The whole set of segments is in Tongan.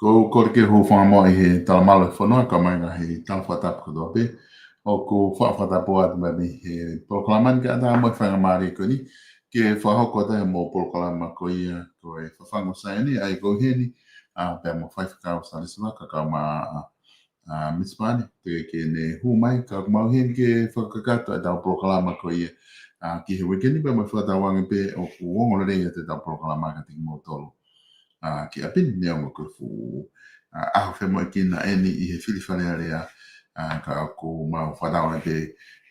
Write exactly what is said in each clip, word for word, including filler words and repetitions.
Ko u kole ke u hūfanga muʻa ʻi he talamalu ʻo e fonua, kae ʻumaʻā e ngaahi tala fakatapu kotoa pē. ʻOku ou fakatapu atu mai mei he polokalama ni kae ʻatā mo e faingamālie ko eni ke fakahoko atu ai hoʻomou polokalama ko ia ko e Fafangu ʻo Saione, ʻa ia ko u ʻi heni, ʻa, pea mo Faifekau Salesi Vaka kae ʻumaʻā, ʻa, ʻa, Miss Pane, teʻeki ke ne hū mai, ka ʻoku mau ʻi heni ke fakakakato ʻetau polokalama ko ia, ʻa, ki he uike ni, pea mo e fakatauange pē ʻoku ongo lelei atu ʻetau polokalama kiate kimoutolu, ʻa, ki ʻapi ni, neongo ko e fuʻu, ʻa, ʻaho femoʻuekina eni ʻi he fili Fale Alea, ʻa, ka ʻoku mau fakatauange pē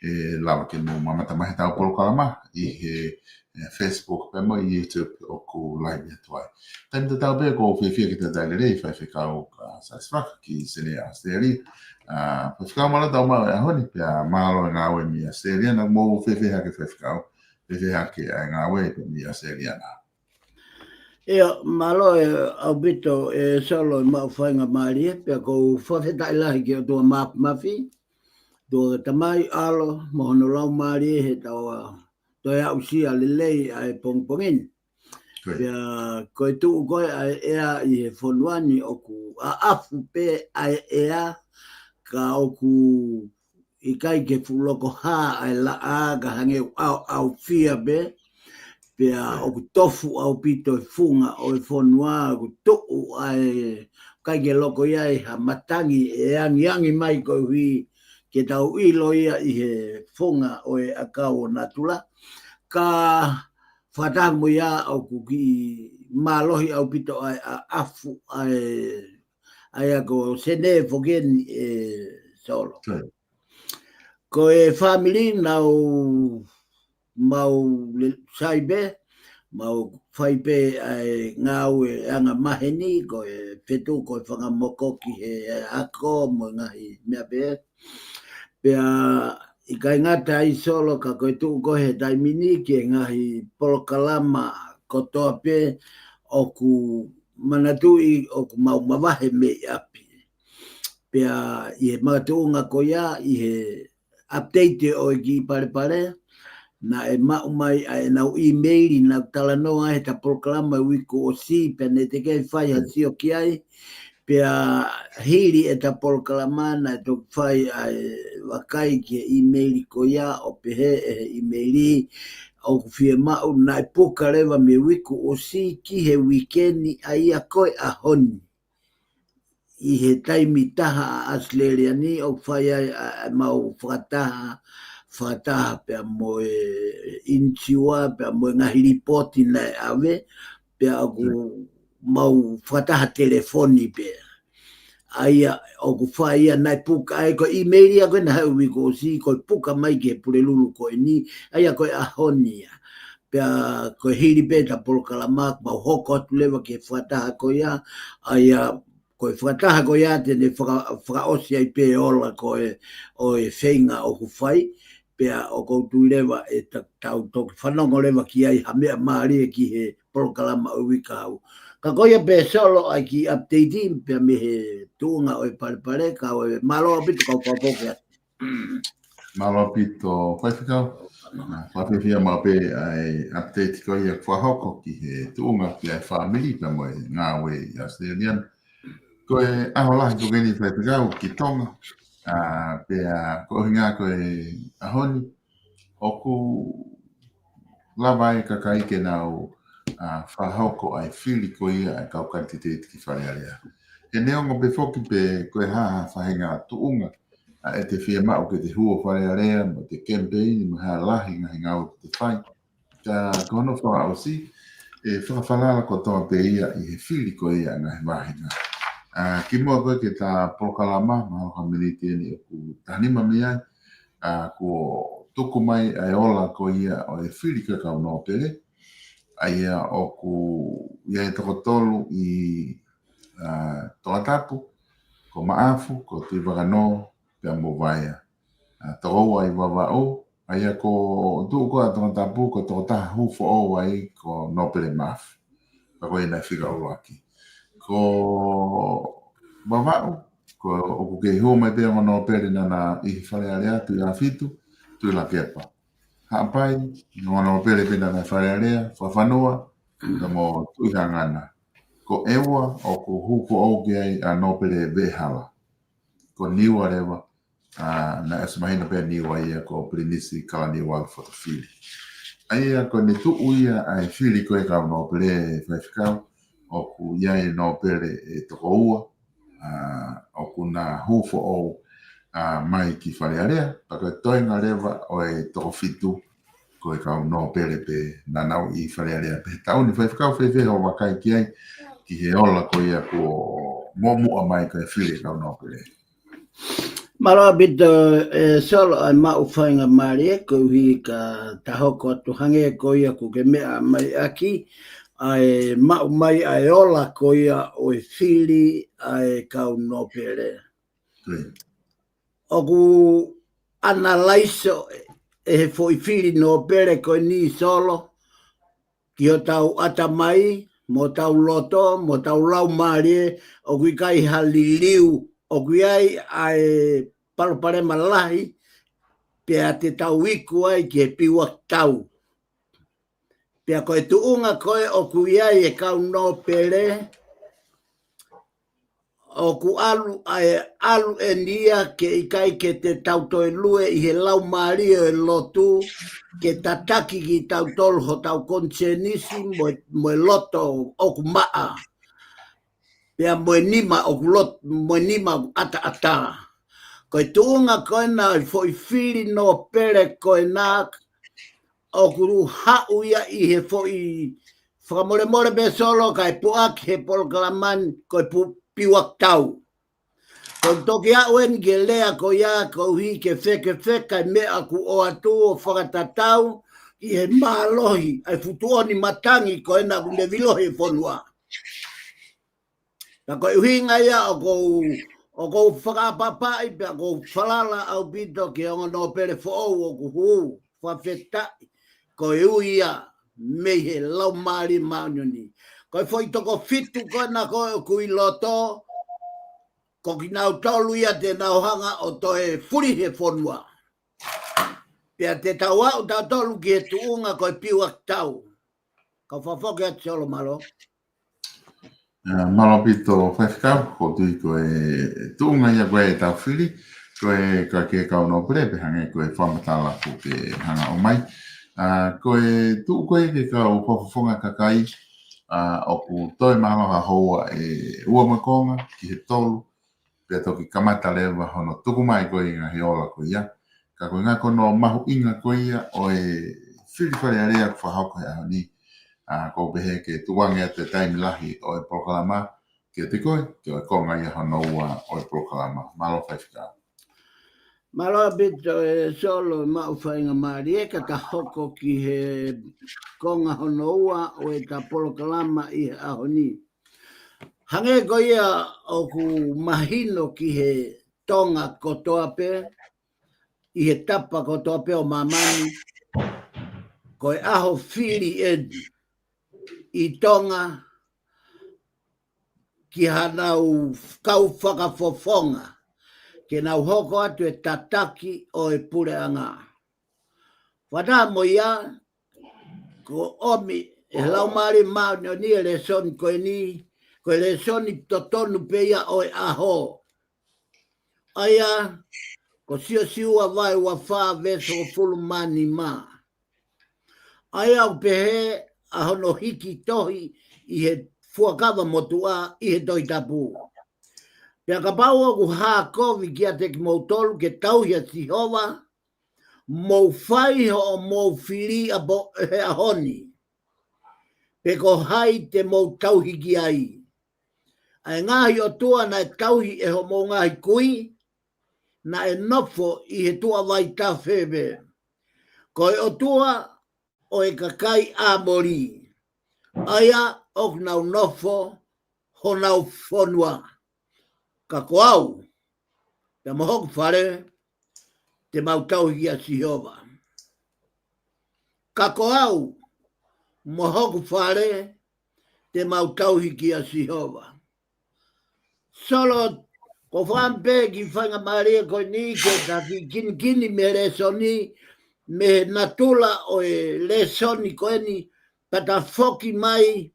ʻe lava ke mou mamata mai heʻetau polokalama ʻi he, ʻe, Facebook pea mo e YouTube ʻoku live atu ai. Taimi tatau pē ʻoku ou fiefia ke talitali lelei Faifekau, ʻa, Salesi Vaka ki Senē, ʻAositelēlia. ʻA, Faifekau, mālō e tau maʻu e ʻaho ni, pea mālō e ngāue mei ʻAositelēlia. Naʻa mou fēfē hake Faifekau, fēfē hake ʻa e ngāue pē mei ʻAositelēlia na? ʻIo, mālō ʻaupito ʻe Solo e maʻu faingamālie, pea ʻoku ou fakafetaʻi lahi ki he ʻOtua Māfimafi, ʻOtua ko e Tamai, ʻAlo mo hono Laumālie, he tau toe aʻusia lelei ʻa e pongipongi ni. Ko ia. Pea ko e tuʻu ko ē ʻa e ʻea ʻi he fonua ni ʻoku ʻaʻafu pē ʻa e ʻea, ka ʻoku ʻikai ke fuʻu loko hā ʻa e laʻā, ka hangē ʻoku ʻaoʻaofia pē, pea ʻoku tofu ʻaupito e funga ʻo e fonua, ʻoku tuʻu ʻa e, ʻikai ke loko ia ʻi ha matangi ʻe angiangi mai koeʻuhi ke tau ʻilo ia ʻi he funga ʻo e ʻakau ʻo natula. Ka fakataha mo ia ʻoku kiʻi mālohi ʻaupito ʻa e ʻaʻafu ʻa e, ʻa ia ko Senē foki eni ʻe Solo. Ko ia. Ko e fāmili naʻa mau le-, sai pē, mau fai pē ʻa e ngāue anga maheni, ko e fetuʻu ko e fanga moko ki he ako mo e ngaahi meʻa pē. Pea ʻikai ngata ai Solo ka ko e tuʻu ko ē he taimi ni ki he ngaahi polokalama kotoa pē ʻoku manatuʻi ʻoku mau mavahe mei ʻapi. Pea ʻi he makatuʻunga ko ia, ʻi he update ʻo e kiʻi palepale, naʻe maʻu mai ʻa ʻenau ʻīmeili naʻa ku talanoa ai heʻeta polokalama uike kuo ʻosi, pea naʻe teʻeki ai fai ha sio ki ai, pea hili ʻeta polokalama naʻe toki fai ʻa e vakai ki he ʻīmeili ko ia ʻo pehē ʻe he ʻīmeili ʻoku fiemaʻu naʻe puka leva mei he uike kuo ʻosi ki he uike ni ʻa ia ko e ʻaho ni. ʻI he taimi taha ʻa ʻAositelēlia ni ʻoku fai ai ʻa, ʻa e mau fakataha, fakataha pea mo e ʻinitiua, pea mo e ngaahi lipooti naʻe ʻave, pea ʻoku mau fakataha telefoni pē. ʻA ia ʻoku fai ia naʻe puka ai, ko e ʻīmeili ia ko ē naʻe haʻu uike kuo ʻosi, ko e puka mai ki he Pulelulu ko eni, ʻa ia ko e ʻaho ni ia. Pea ko e hili pē ʻeta polokalama, mau hoko atu leva ki he fakataha ko ia, ʻa ia ko e fakataha ko ia te ne faka-, fakaʻosi ai pē ola ko ē ʻo e feinga ʻoku fai, pea ʻoku ou tui leva ʻe ta-, tau toki fanongo leva ki ai ha meʻa mālie ki he polokalama ʻo e uike kahaʻu. Ka ko ia pē Solo ʻa e kiʻi update pea mei he tuʻunga ʻo e palepale, ka ʻoku mālō ʻaupito kau fakapoke atu. Mālō ʻaupito, Faifekau. Ā, fakafiefia maʻu pē ʻa e update ko ia kuo fakahoko ki he tuʻunga ki he fāmili pea mo e ngāue ʻi ʻAositelēlia. Ko e ʻaho lahi ko eni Faifekau ki Tonga. Ā, pea ko e ʻuhinga ko e ʻaho ni, ʻoku lava e kakai ke nau, ā, fakahoko ʻa e fili ko ia ʻa e kau kanititeiti ki Fale Alea. He neongo pē foki pe ko e hā ha faʻahinga tuʻunga ʻa ʻete fiemaʻu ke te hū ʻo Fale Alea, mo ʻete kemipeini, mo ha lahi ngaahi ngāue ke te fai. Ka ko hono fakaʻosi, ʻe fakafalala kotoa pē ia ʻi he fili ko ia ʻa e ngaahi vāhenga. Ā, kimuʻa ko ē ke ta polokalama, mahalo ko e miniti eni ʻoku taha nima mei ai, ā, kuo tuku mai ʻa e ola ko ia ʻo e fili kakau nōpele, ʻa ia ʻoku ʻi ai e toko tolu ʻi, ā, Tongatapu, ko Maʻafu, ko Tuʻivakanō, pea mo Vaea. Ā, toko ua ʻi Vavaʻu, ʻa ia ko e tuʻu ko ē ʻa Tongatapu, ko e tokotaha hū foʻou ai ko Nōpele Maʻafu. Ka ko ia naʻe fika ʻuluaki. Ko Vavaʻu, ko ʻoku kei hū mai pē ongo nōpele naʻa na ʻi Fale Alea, Tuʻiʻāfitu, Tuʻilakepa. Haʻapai, ongo nōpele pē naʻa na ʻi Fale Alea, Fakafanua, pea mo Tuʻihangana. Ko ʻEua ʻoku hū foʻou ki ai ʻa Nōpele Veʻehala. Ko Niua leva, ʻa, naʻe ʻosi mahino pē Niua ia ko Pilinisi Kalaniuvalu Fotofili. ʻA ia ko ʻene tuʻu ia ʻa e fili ko ē kau nōpele, faifekau, ʻoku ʻi ai e nōpele ʻe toko ua, ʻa, ʻoku na hū foʻou, ʻa, mai ki Fale Alea, pea ko e toenga leva ʻo e toko fitu, ko e kau nōpele pē naʻa nau ʻi Fale Alea pē. Taʻu ni, faifekau, fēfē hoʻo vakai ki ai, ki he ola ko ia kuo muʻomuʻa mai ko e fili kau nōpele? Mālō ʻaupito, ʻe Solo, ʻa e maʻu faingamālie, koeʻuhi ka ta hoko atu hangē ko ia ʻoku ke meʻa mai ʻaki, ʻa e maʻu mai ʻa e ola ko ia ʻo e fili ʻa e kau nōpele. Great. ʻOku analaiso ʻe he foʻi fili nōpele ko eni, Solo, ki hotau ʻatamai, mo hotau loto, mo hotau laumālie, ʻoku ʻikai ha liliu, ʻoku ʻi ai ʻa e palopalema lahi, pea te tau iku ai ki he piuaki tau. Pea ko e tuʻunga ko ē ʻoku ʻi ai e kau nōpele, ʻoku ʻalu ʻa e, ʻalu eni ia ke ʻikai ke te tau toe lue ʻi he laumālie ʻo e lotu, ke tataki kitautolu hotau konisēnisi mo e, mo e loto ʻoku maʻa. Pea mo e nima ʻoku lot-, mo e nima ʻoku ʻataʻatā. Ko e tuʻunga ko ena ʻo e foʻi fili nōpele ko ena, ʻoku haʻu ia ʻi he foʻi, fakamolemole pē Solo, kae puʻaki he polokalama ni ko e pu-, piuaki tau. Ko e toki aʻu eni ke lea ko ia koeʻuhi ke fekefeka e meʻa ʻoku ʻoatu ʻo fakatatau ki he mālohi ʻa e fuʻu tuʻoni matangi ko ena ʻoku ne vilohi e fonua. Pea ko e ʻuhinga ia ʻoku ou, ʻoku ou fakaʻapaʻapaʻi pea ʻoku ou falala ʻaupito ki he ongo nōpele foʻou ʻoku hū, fakafetaʻi, ko e ui ia mei he Laumālie Māʻoniʻoni. Ko e foʻi toko fitu ko ena ko ē ʻoku ʻi loto, ko kinautolu ia te nau hanga ʻo toe fuli he fonua. Pea te tau aʻu tautolu ki he tuʻunga ko e piuaki tau. Kau fakafoki atu Solo, mālō. ʻA, mālō ʻaupito faifekau, ʻoku ou tui ko e tuʻunga ia ko ē ʻetau fili, ko e kakai kau nōpele pē hangē ko e fakamatala ʻoku ke hanga ʻo ʻomai. ʻA, ko e tuʻu ko ē ki he kau fakafofonga kakai, ʻa, ʻoku toe mālohi houa ʻe ua mo e konga ki he tolu, pea toki kamata leva hono tuku mai ko ē ngaahi ola ko ia. Ka ko e ngaahi konga mahuʻinga ko ia ʻo e fili Fale Alea ʻoku fakahoko he ʻaho ni. ʻA, ʻoku ou pehē ke tuku ange atu e taimi lahi ʻo e polokalama kiate koe, ke ʻoua ʻe konga ia hono ua ʻo e polokalama. Mālō faifekau. Mālō ʻaupito ʻe Solo, maʻu faingamālie ka ta hoko ki he konga hono ua ʻo ʻeta polokalama ʻi he ʻaho ni. Hangē ko ia ʻoku mahino ki he Tonga kotoa pē, ʻi he tapa kotoa pē ʻo māmani, ko e ʻaho fili eni ʻi Tonga ki haʻanau kau fakafofonga, ke nau hoko atu e tataki ʻo e puleʻanga. Fakataha mo ia, ko e ʻomi ʻe he Laumālie Māʻoniʻoni e lēsoni ko eni, ko e lēsoni totonu pē ia ʻo e ʻaho. ʻA ia, ko Siosiua vahe ua fā veesi hongofulu mā nima. ʻA ia ʻoku pehē ʻa hono hiki tohi ʻi he Fuakava Motuʻa ʻi he Tohi Tapu. Pea kapau ʻoku hā kovi kiate kimoutolu ke tauhi ʻa Sihova, mou fai hoʻomou fili ʻapo he ʻaho ni, pe ko hai te mou tauhi ki ai. ʻA e ngaahi ʻotua naʻe tauhi ʻe hoʻomou ngaahi kui, naʻe nofo ʻi he tuʻa vaitafe, ko e ʻotua ʻo e kakai ʻAmoli, ʻa ia ʻoku nau nofo honau fonua. Ka ko au, pea mo hoku fale, te mau tauhi kia Sihova. Ka ko au, mo hoku fale, te mau tauhi kia Sihova. Solo, ʻoku ou fakaʻamu pē ki he faingamālie ko eni ke ta kiʻi kinikini mei he lēsoni, mei he natula ʻo e lēsoni ko eni, pea ta foki mai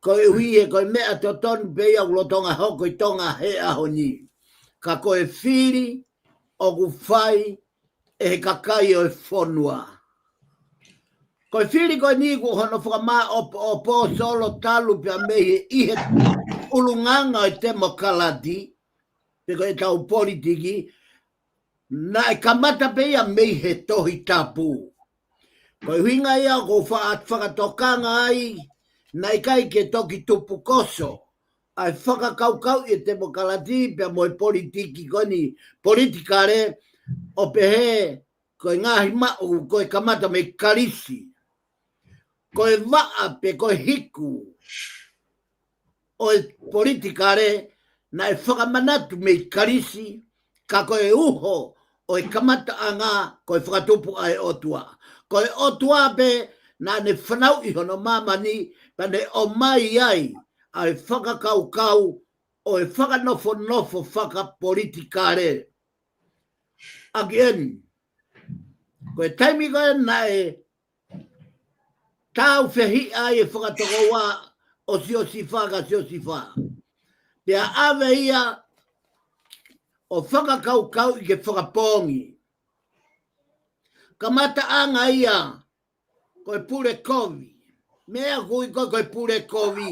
Koeʻuhi he ko e meʻa totonu pē ia ʻoku lolotonga hoko ʻi Tonga he ʻaho ni. Ka ko e fili ʻoku fai ʻe he kakai ʻo e fonua. Ko e fili ko eni ʻoku hono fakamāʻopoʻopo Solo talu pea mei he ʻi he ʻulungaanga ʻo e temokalati, pe ko e tau politiki, naʻe kamata pē ia mei he Tohi Tapu. Ko e ʻuhinga ia ʻoku ou fa-, fakatokanga ai, naʻe ʻikai ke toki tupukoso ʻa e fakakaukau ʻi he temokalati pea mo e politiki ko eni, politikale, ʻo pehē ko e ngaahi maʻu ko e kamata mei Kalisi. Ko e vaʻa pe ko e hiku ʻo e politikale naʻe fakamanatu mei Kalisi, ka ko e uho ʻo e kamataʻanga ko e fakatupu ʻa e ʻOtua. Ko e ʻOtua pē naʻa ne fanauʻi hono māmani, pea ne ʻomai ai ʻa e fakakaukau ʻo e fakanofonofo fakapolitikale. Again, ko e taimi ko ē naʻe tāufehiʻa ai e fakatokoua ʻo Siosifa kia Siosifa. Pea ʻave ia ʻo fakakaukauʻi ke fakapoongi. Kamataʻanga ia ko e pule kovi. Meʻa ʻoku ui ko e, ko e pule kovi.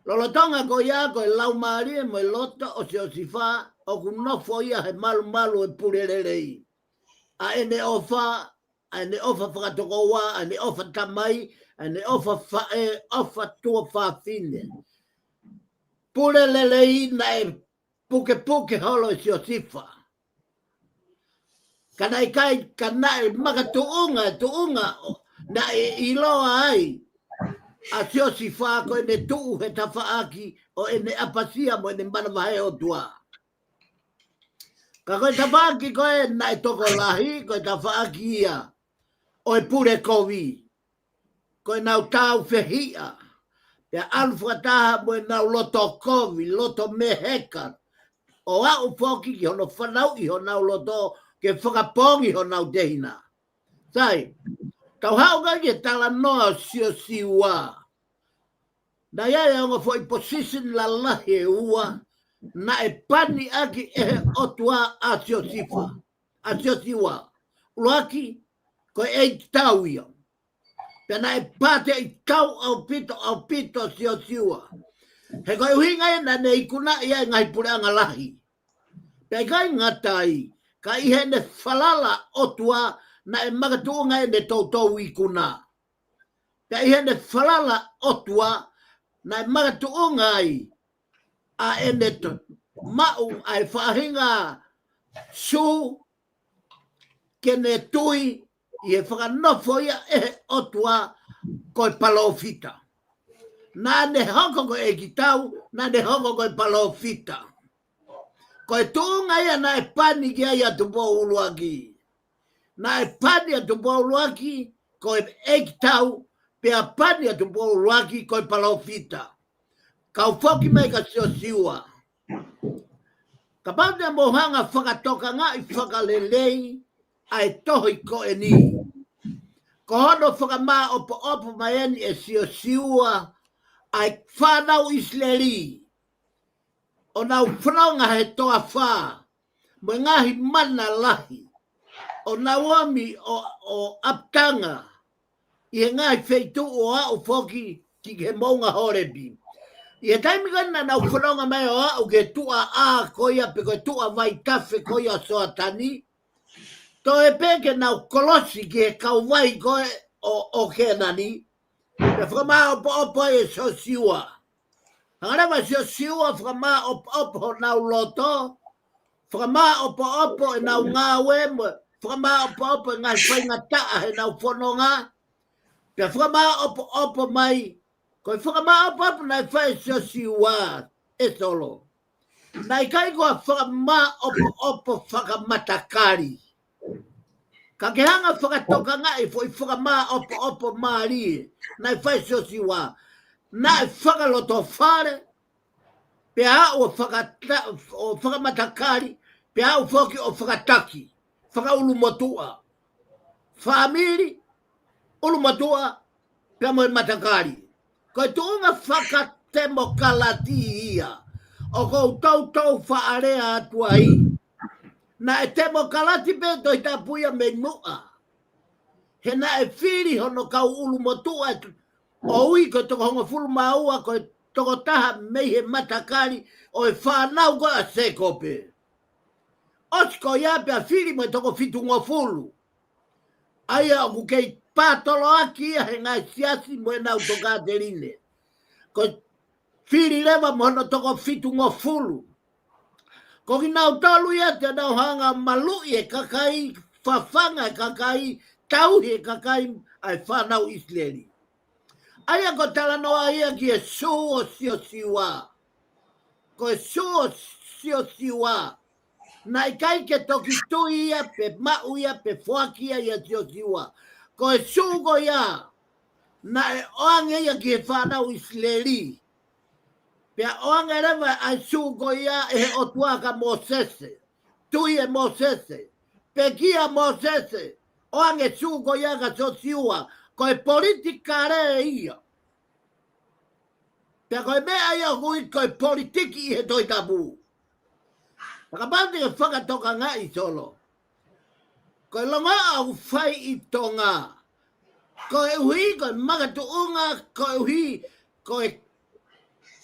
Lolotonga ko ia ko e laumālie mo e loto ʻo Siosifa ʻoku nofo ia he malumalu ʻo e pule lelei. ʻA ʻene ʻofa, ʻa ʻene ʻofa fakatokoua, ʻa ʻene ʻofa tamai, ʻa ʻene ʻofa faʻē, ʻofa tuofāfine. Pule lelei naʻe pukepuke holo ʻe Siosifa. Ka naʻe ʻikai, ka naʻe makatuʻunga, tuʻunga, ʻo, naʻe ʻiloa ai ʻa Siosifa ko ʻene tuʻu he tafaʻaki ʻo ʻene ʻapasia mo ʻene manavahē ʻOtua. Ka ko e tafaʻaki ko ē naʻe tokolahi, ko e tafaʻaki ia ʻo e pule kovi. Ko ʻenau tāufehiʻa. Pea ʻalu fakataha mo ʻenau loto kovi, loto meheka. ʻO aʻu foki ki hono fanauʻi honau loto ke fakapoongi honau tehina. Sai, tau haʻu ki he talanoa ʻo Siosiua. Naʻe ʻi ai e ongo foʻi position lalahi ʻe ua naʻe pani ʻaki ʻe he ʻOtua ʻa Siosifa, ʻa Siosiua. ʻUluaki, ko e ʻeikitau ia. Pea naʻe pāteʻi tau ʻaupito, ʻaupito Siosiua. He ko e ʻuhinga ia naʻa ne ikunaʻi ai e ngaahi puleʻanga lahi. Pea ʻikai ngata ai, ka ʻi heʻene falala ʻOtua naʻe makatuʻunga ʻene toutou ikuna. Pea ʻi heʻene falala ʻOtua naʻe makatuʻunga ai ʻa ʻene to-, maʻu ʻa e faʻahinga sū ke ne tui ʻi he fakanofo ia ʻe he ʻOtua ko e palōfita. Naʻa ne hoko ko e ʻeikitau, naʻa ne hoko ko e palōfita. Ko e tuʻunga ia naʻe pani ki ai ʻa Tupou ʻUluaki. Naʻe pani ʻa Tupou ʻUluaki ko e ʻeikitau, pea pani ʻa Tupou ʻUluaki ko e palōfita. Kau foki mai kia Siosiua. Kapau te mou hanga fakatokangaʻi fakalelei ʻa e tohi ko eni. Ko hono fakamāʻopoʻopo mai eni ʻe Siosiua ʻa e fānau ʻIsileli ʻo nau fononga he toafa mo e ngaahi mana lahi, ʻo nau ōmi ʻo, ʻo ʻapitanga ʻi he ngaahi feituʻu ʻo aʻu foki ki he moʻunga Holepi. ʻI he taimi ko ē naʻa nau fononga mai ʻo aʻu ki he tuʻa ʻā ko ia pe ko e tuʻa vaitafe ko ia ʻo Soatani, toe pē ke nau kolosi ki he kauvai ko ē ʻo, ʻo Kēnani, pea fakamāʻopoʻopo ai ʻe Siosiua. Hanga leva ʻe Siosiua ʻo fakamāʻopoʻopo honau loto, fakamāʻopoʻopo ʻenau ngāue, mo fakamāʻopoʻopo e ngaahi faingataʻa heʻenau fononga, pea fakamāʻopoʻopo mai, ko e fakamāʻopoʻopo naʻe fai ʻe Siosiua, ʻe Solo, naʻe ʻikai ko ha fakamāʻopoʻopo fakamatakali. Ka ke hanga fakatokangaʻi foʻi fakamāʻopoʻopo mālie naʻe fai ʻe Siosiua, naʻe fakalotofale, pea aʻu ʻo fakata-, ʻo fakamatakali, pea aʻu foki ʻo fakataki, fakaʻulumotuʻa. Fāmili, ʻulumotuʻa, pea mo e matakali. Ko e tuʻunga fakatemokalati ia ʻoku ou toutou faʻa lea atu ai. Naʻe temokalati pē Tohi Tapu ia mei muʻa. He naʻe fili hono kau ʻulumotuʻa ʻo ui ko e toko hongofulu mā ua ko e tokotaha mei he matakali ʻo e fānau ko ē ʻa Sēkope. ʻOsi ko ia pea fili mo e toko fitungofulu. ʻA ia ʻoku kei pātoloaki ia he ngaahi siasi mo ʻenau tokāteline. Ko e fili leva mo hono toko fitungofulu. Ko kinautolu ia te nau hanga maluʻi e kakai, fafanga e kakai, tauhi e kakai ʻa e fānau ʻIsileli. ʻA ia ko e talanoa ia ki he sū ʻo Siosiua. Ko e sū ʻo Siosiua. Naʻe ʻikai ke toki tui ia, pe maʻu ia, pe foaki ia ʻia Siosiua. Ko e sū ko ia, naʻe ʻoange ia ki he fānau ʻIsileli. Pea ʻoange leva ʻa e sū ko ia ʻe he ʻOtua kia Mōsese. Tui ʻe Mōsese. Pekia Mōsese. ʻOange sū ko ia kia Siosiua. Ko e politikale ia. Pea ko e meʻa ia ʻoku ui ko e politiki ʻi he Tohi Tapu. Fakapāti ke fakatokangaʻi Solo. Ko e longoaʻa ʻoku fai ʻi Tonga. Koeʻuhi, ko e makatuʻunga, koeʻuhi, ko e,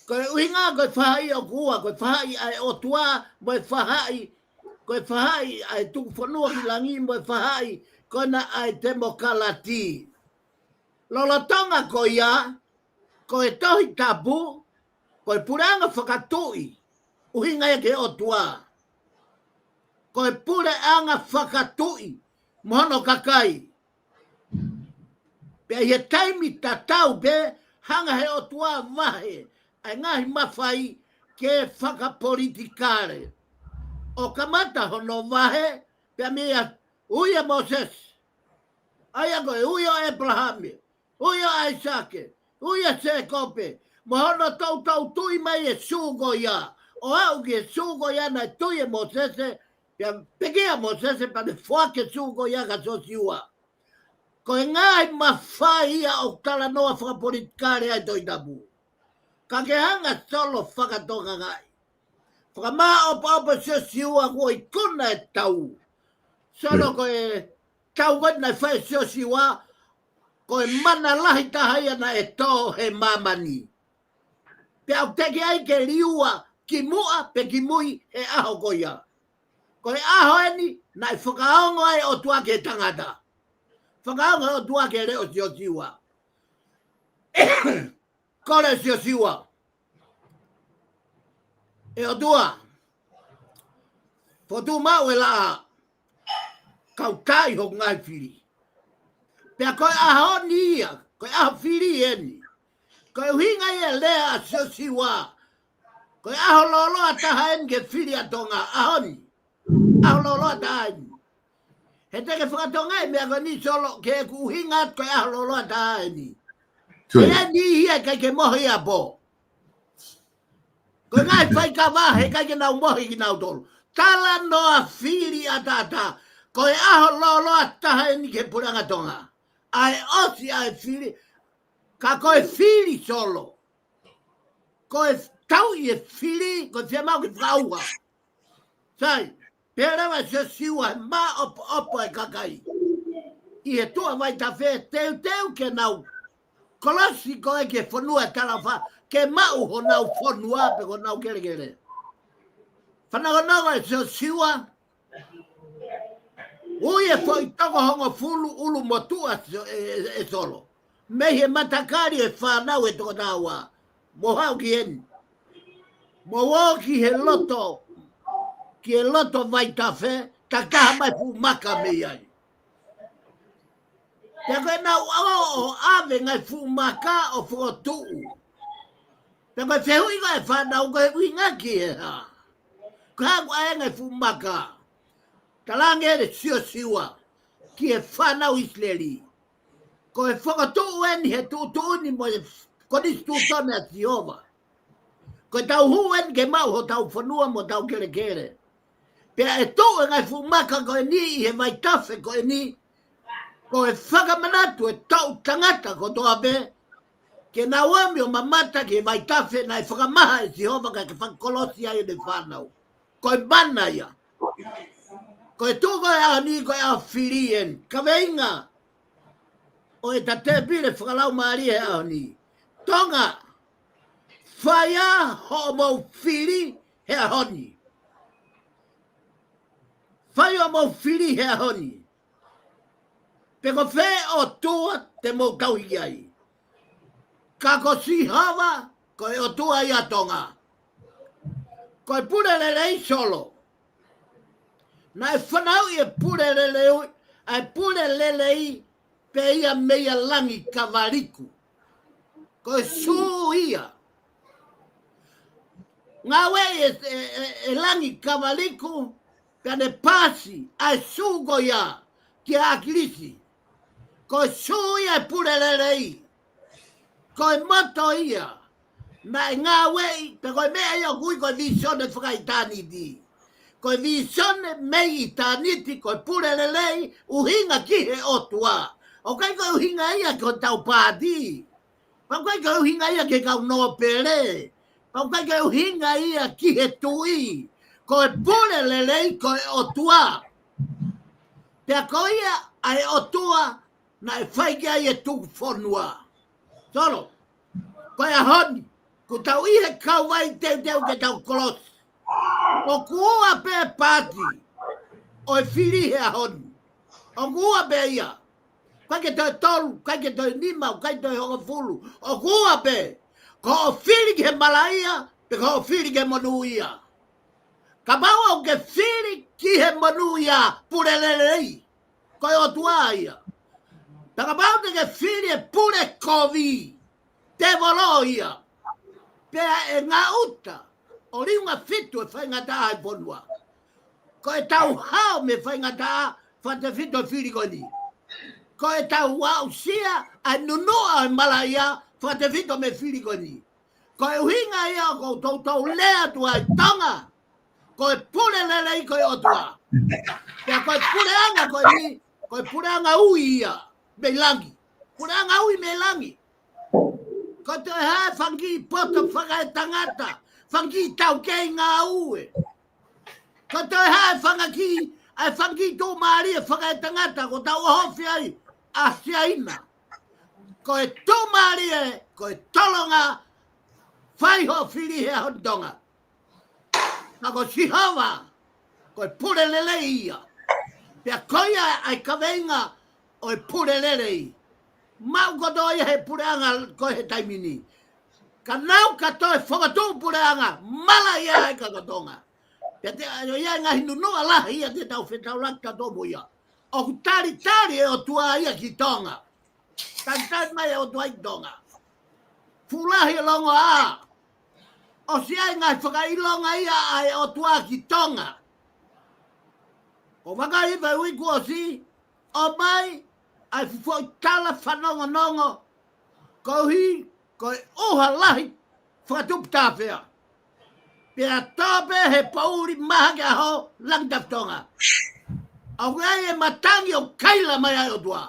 ko e ʻuhinga, ko e faʻahi ʻoku ua, ko e faʻahi ʻa e ʻOtua, mo e faʻahi, ko e faʻahi ʻa e tuku fonua ki langi, mo e faʻahi, ko ena ʻa e temokalati. Lolotonga ko ia, ko e Tohi Tapu, ko e puleʻanga fakatuʻi, ʻuhinga ia ki he ʻOtua. Ko e puleʻanga fakatuʻi, mo hono kakai. Pea ʻi he taimi tatau pē, hanga he ʻOtua vahe, ʻa e ngaahi mafai ke fakapolitikale. ʻO kamata hono vahe, pea meʻa ui ʻa Mōsese. ʻA ia ko e ui ʻo ʻĒpalahame, ui ʻo ʻAisake, ui ʻa Sēkope, mo hono toutou tui mai e sū ko ia, ʻo aʻu ki he sū ko ia naʻe tui ʻe Mōsese, pea pekia Mōsese pea ne foaki e sū ko ia kia Siosiua. Ko e ngaahi mafai ia ʻoku talanoa fakapolitikale ai Tohi Tapu. Ka ke hanga Solo fakatokangaʻi. Fakamāʻopoʻopo Siosiua kuo ikuna e tau. Solo ko e tau ko ē naʻe fai ʻe Siosiua, ko e mana lahi taha ia naʻe tō he māmani. Pea ʻoku teʻeki ai ke liua ki muʻa pe ki mui he ʻaho ko ia. Ko e ʻaho eni, naʻe fakaongo ai ʻOtua ki he tangata. Fakaongo ʻOtua ki he leʻo Siosiua. Kole Siosiua. ʻE ʻOtua. Fotu maʻu e laʻā. Kau tai hoku ngaahi fili. Pea ko e ʻaho ni ia, ko e ʻaho fili eni. Ko e ʻuhinga ia lea ʻa Siosiua. Ko e ʻaho loloa taha eni ke fili ʻa Tonga, ʻaho ni. ʻAho loloa taha eni. He te ke fakatonga e meʻa ko eni Solo ke ku ʻuhinga atu ko e ʻaho loloa taha eni. He eni ia ʻikai ke mohe ia pō. Ko e ngaahi faikava, he ʻikai ke nau mohe kinautolu. Talanoa fili ʻataʻatā. Ko e ʻaho loloa taha eni ke puleʻanga Tonga. ʻA e ʻosi ʻa e fili. Ka ko e fili Solo. Ko e tau ʻi e fili, ko e fiemaʻu ke fakaʻauha. Sai, pea lava Siosiua he māʻopoʻopo e kakai. ʻI he tuʻa vaitafe teuteu ke nau kolosi ko ē ki he fonua talafa, ke maʻu honau fonua pe ko honau kelekele. Fanakonoko ʻe Siosiua, ui e foʻi toko hongofulu ʻulumotuʻa ʻe, ʻe, ʻe Solo. Mei he matakali e fānau ʻe toko taha ua. Mo haʻu ki eni. Mo ō ki he loto, ki he loto vaitafe, takitaha mai fuʻu maka mei ai. Pea ko ʻenau ō ʻo ʻave ngaahi fuʻu maka ʻo fokotuʻu. Pea ko e fehuʻi ko ē ʻa e fānau ko e ʻuhinga ki he hā. Ko e hā ʻoku ʻai ai ngaahi fuʻu maka. Talaange ʻe Siosiua ki he fānau ʻIsileli. Ko e fokotuʻu eni he tuʻutuʻuni mo e konisitūtone ʻa Sihova. Ko e tau hū eni ke maʻu hotau fonua mo hotau kelekele. Pea ʻe tuʻu e ngaahi fuʻu maka ko eni ʻi he vaitafe ko eni. Ko e fakamanatu e toʻu tangata kotoa pē. ke nau ō mai ʻo mamata ki he vaitafe naʻe fakamaha ʻe Sihova kae fakakolosi ai ʻene fānau. Ko e mana ia. Ko e tuʻu ko ē ʻaho ni ko e ʻaho fili eni. Kaveinga ʻo ʻeta tēpile fakalaumālie he ʻaho ni. Tonga, fai ā hoʻomou fili he ʻaho ni. Fai hoʻomou fili he ʻaho ni. Pe ko fē ʻOtua te mou tauhi ai. Ka ko Sihova, ko e ʻOtua ia ʻo Tonga. Ko e pule lelei Solo. Naʻe fanauʻi e pule lelei, ʻa e pule lelei pē ia meia Langikavaliku. Ko e sū ia. Ngāueʻi e, e, e, e Langikavaliku, pea ne pasi ʻa e sū ko ia kia ʻAkilisi. Ko e sū ia e pule lelei. Ko e moto ia naʻe ngāueʻi, pea ko e meʻa ia ʻoku ui ko e vīsone fakaʻitāniti. Ko e vīsone mei ʻitāniti, ko e pule lelei, ʻuhinga ki he ʻOtua. ʻOku ʻikai ko e ʻuhinga ia ki hotau pāti. Pea ʻoku ʻikai ko e ʻuhinga ia ki he kau nōpele. Pea ʻoku ʻikai ko e ʻuhinga ia ki he tuʻi. Ko e pule lelei, ko e ʻOtua. Pea ko ia ʻa e ʻOtua naʻe fai ki ai e tuku fonua. Solo, ko e ʻaho ni, kuo tau ʻi he kauvai teuteu ke tau kolosi. ʻOku ua pē pāti ʻo e fili he ʻaho ni. ʻOku ua pē ia. ʻIkai ke toe tolu, ʻikai ke toe nima, ʻikai toe hongofulu. ʻOku ua pē. Ko hoʻo fili ki he malaʻia, pe ko hoʻo fili ki he monūʻia. Kapau ʻoku ke fili ki he monūʻia, pule lelei. Ko e ʻOtua ia. Pea kapau te ke fili e pule kovi, tēvolo ia. Pea ʻe ngaʻuta ʻo liunga fitu e faingataʻa ʻi he fonua. Ko ʻetau hao mei he faingataʻa, fakatefito e fili ko eni. Ko ʻetau aʻusia ʻa e nunuʻa ʻo e malaʻia, fakatefito mei he fili ko eni. Ko e ʻuhinga ia ʻoku ou toutou lea atu ai, Tonga, ko e pule lelei ko e ʻOtua. Pea ko e puleʻanga ko eni, ko e puleʻanga ui ia mei langi. Puleʻanga ui mei langi. Ko e toe hā e fanga kiʻi poto fakaetangata, fanga kiʻi taukei ngāue. Ko e toe hā e fanga kiʻi, ʻa e fanga kiʻi tuʻumālie fakaetangata, ko ʻetau ʻohofi ai ʻa Siaina. Ko e tuʻumālie, ko e tolonga, fai hoʻo fili he ʻaho ni, Tonga. Ka ko Sihova, ko e pule lelei ia. Pea ko ia ʻa e kaveinga ʻo e pule lelei. Maʻu kotoa ia he puleʻanga ko ē he taimi ni. Ka nau ka toe fakatuʻu puleʻanga, malaʻia ai ka ko Tonga. Pea te ʻai ʻo ʻi ai e ngaahi nunuʻa lahi ia te tau fetaulaki tautolu mo ia. ʻOku talitali e ʻOtua ia ki Tonga. Talitali mai e ʻOtua ia ki Tonga. Fuʻu lahi e longoaʻa. ʻOsi ʻi ai e ngaahi fakaʻilonga ia ʻa e ʻOtua ki Tonga. ʻO vakai pē uike kuo ʻosi, ʻomai ʻa e fuʻu foʻi tala fanongonongo. Koeʻuhi ko e ʻuha lahi fakatupu tāfea. Pea tō pē he poʻuli mahaki ʻaho, langi tafitonga. ʻOku ʻi ai e matangi ʻoku kaila mai ai e ʻOtua.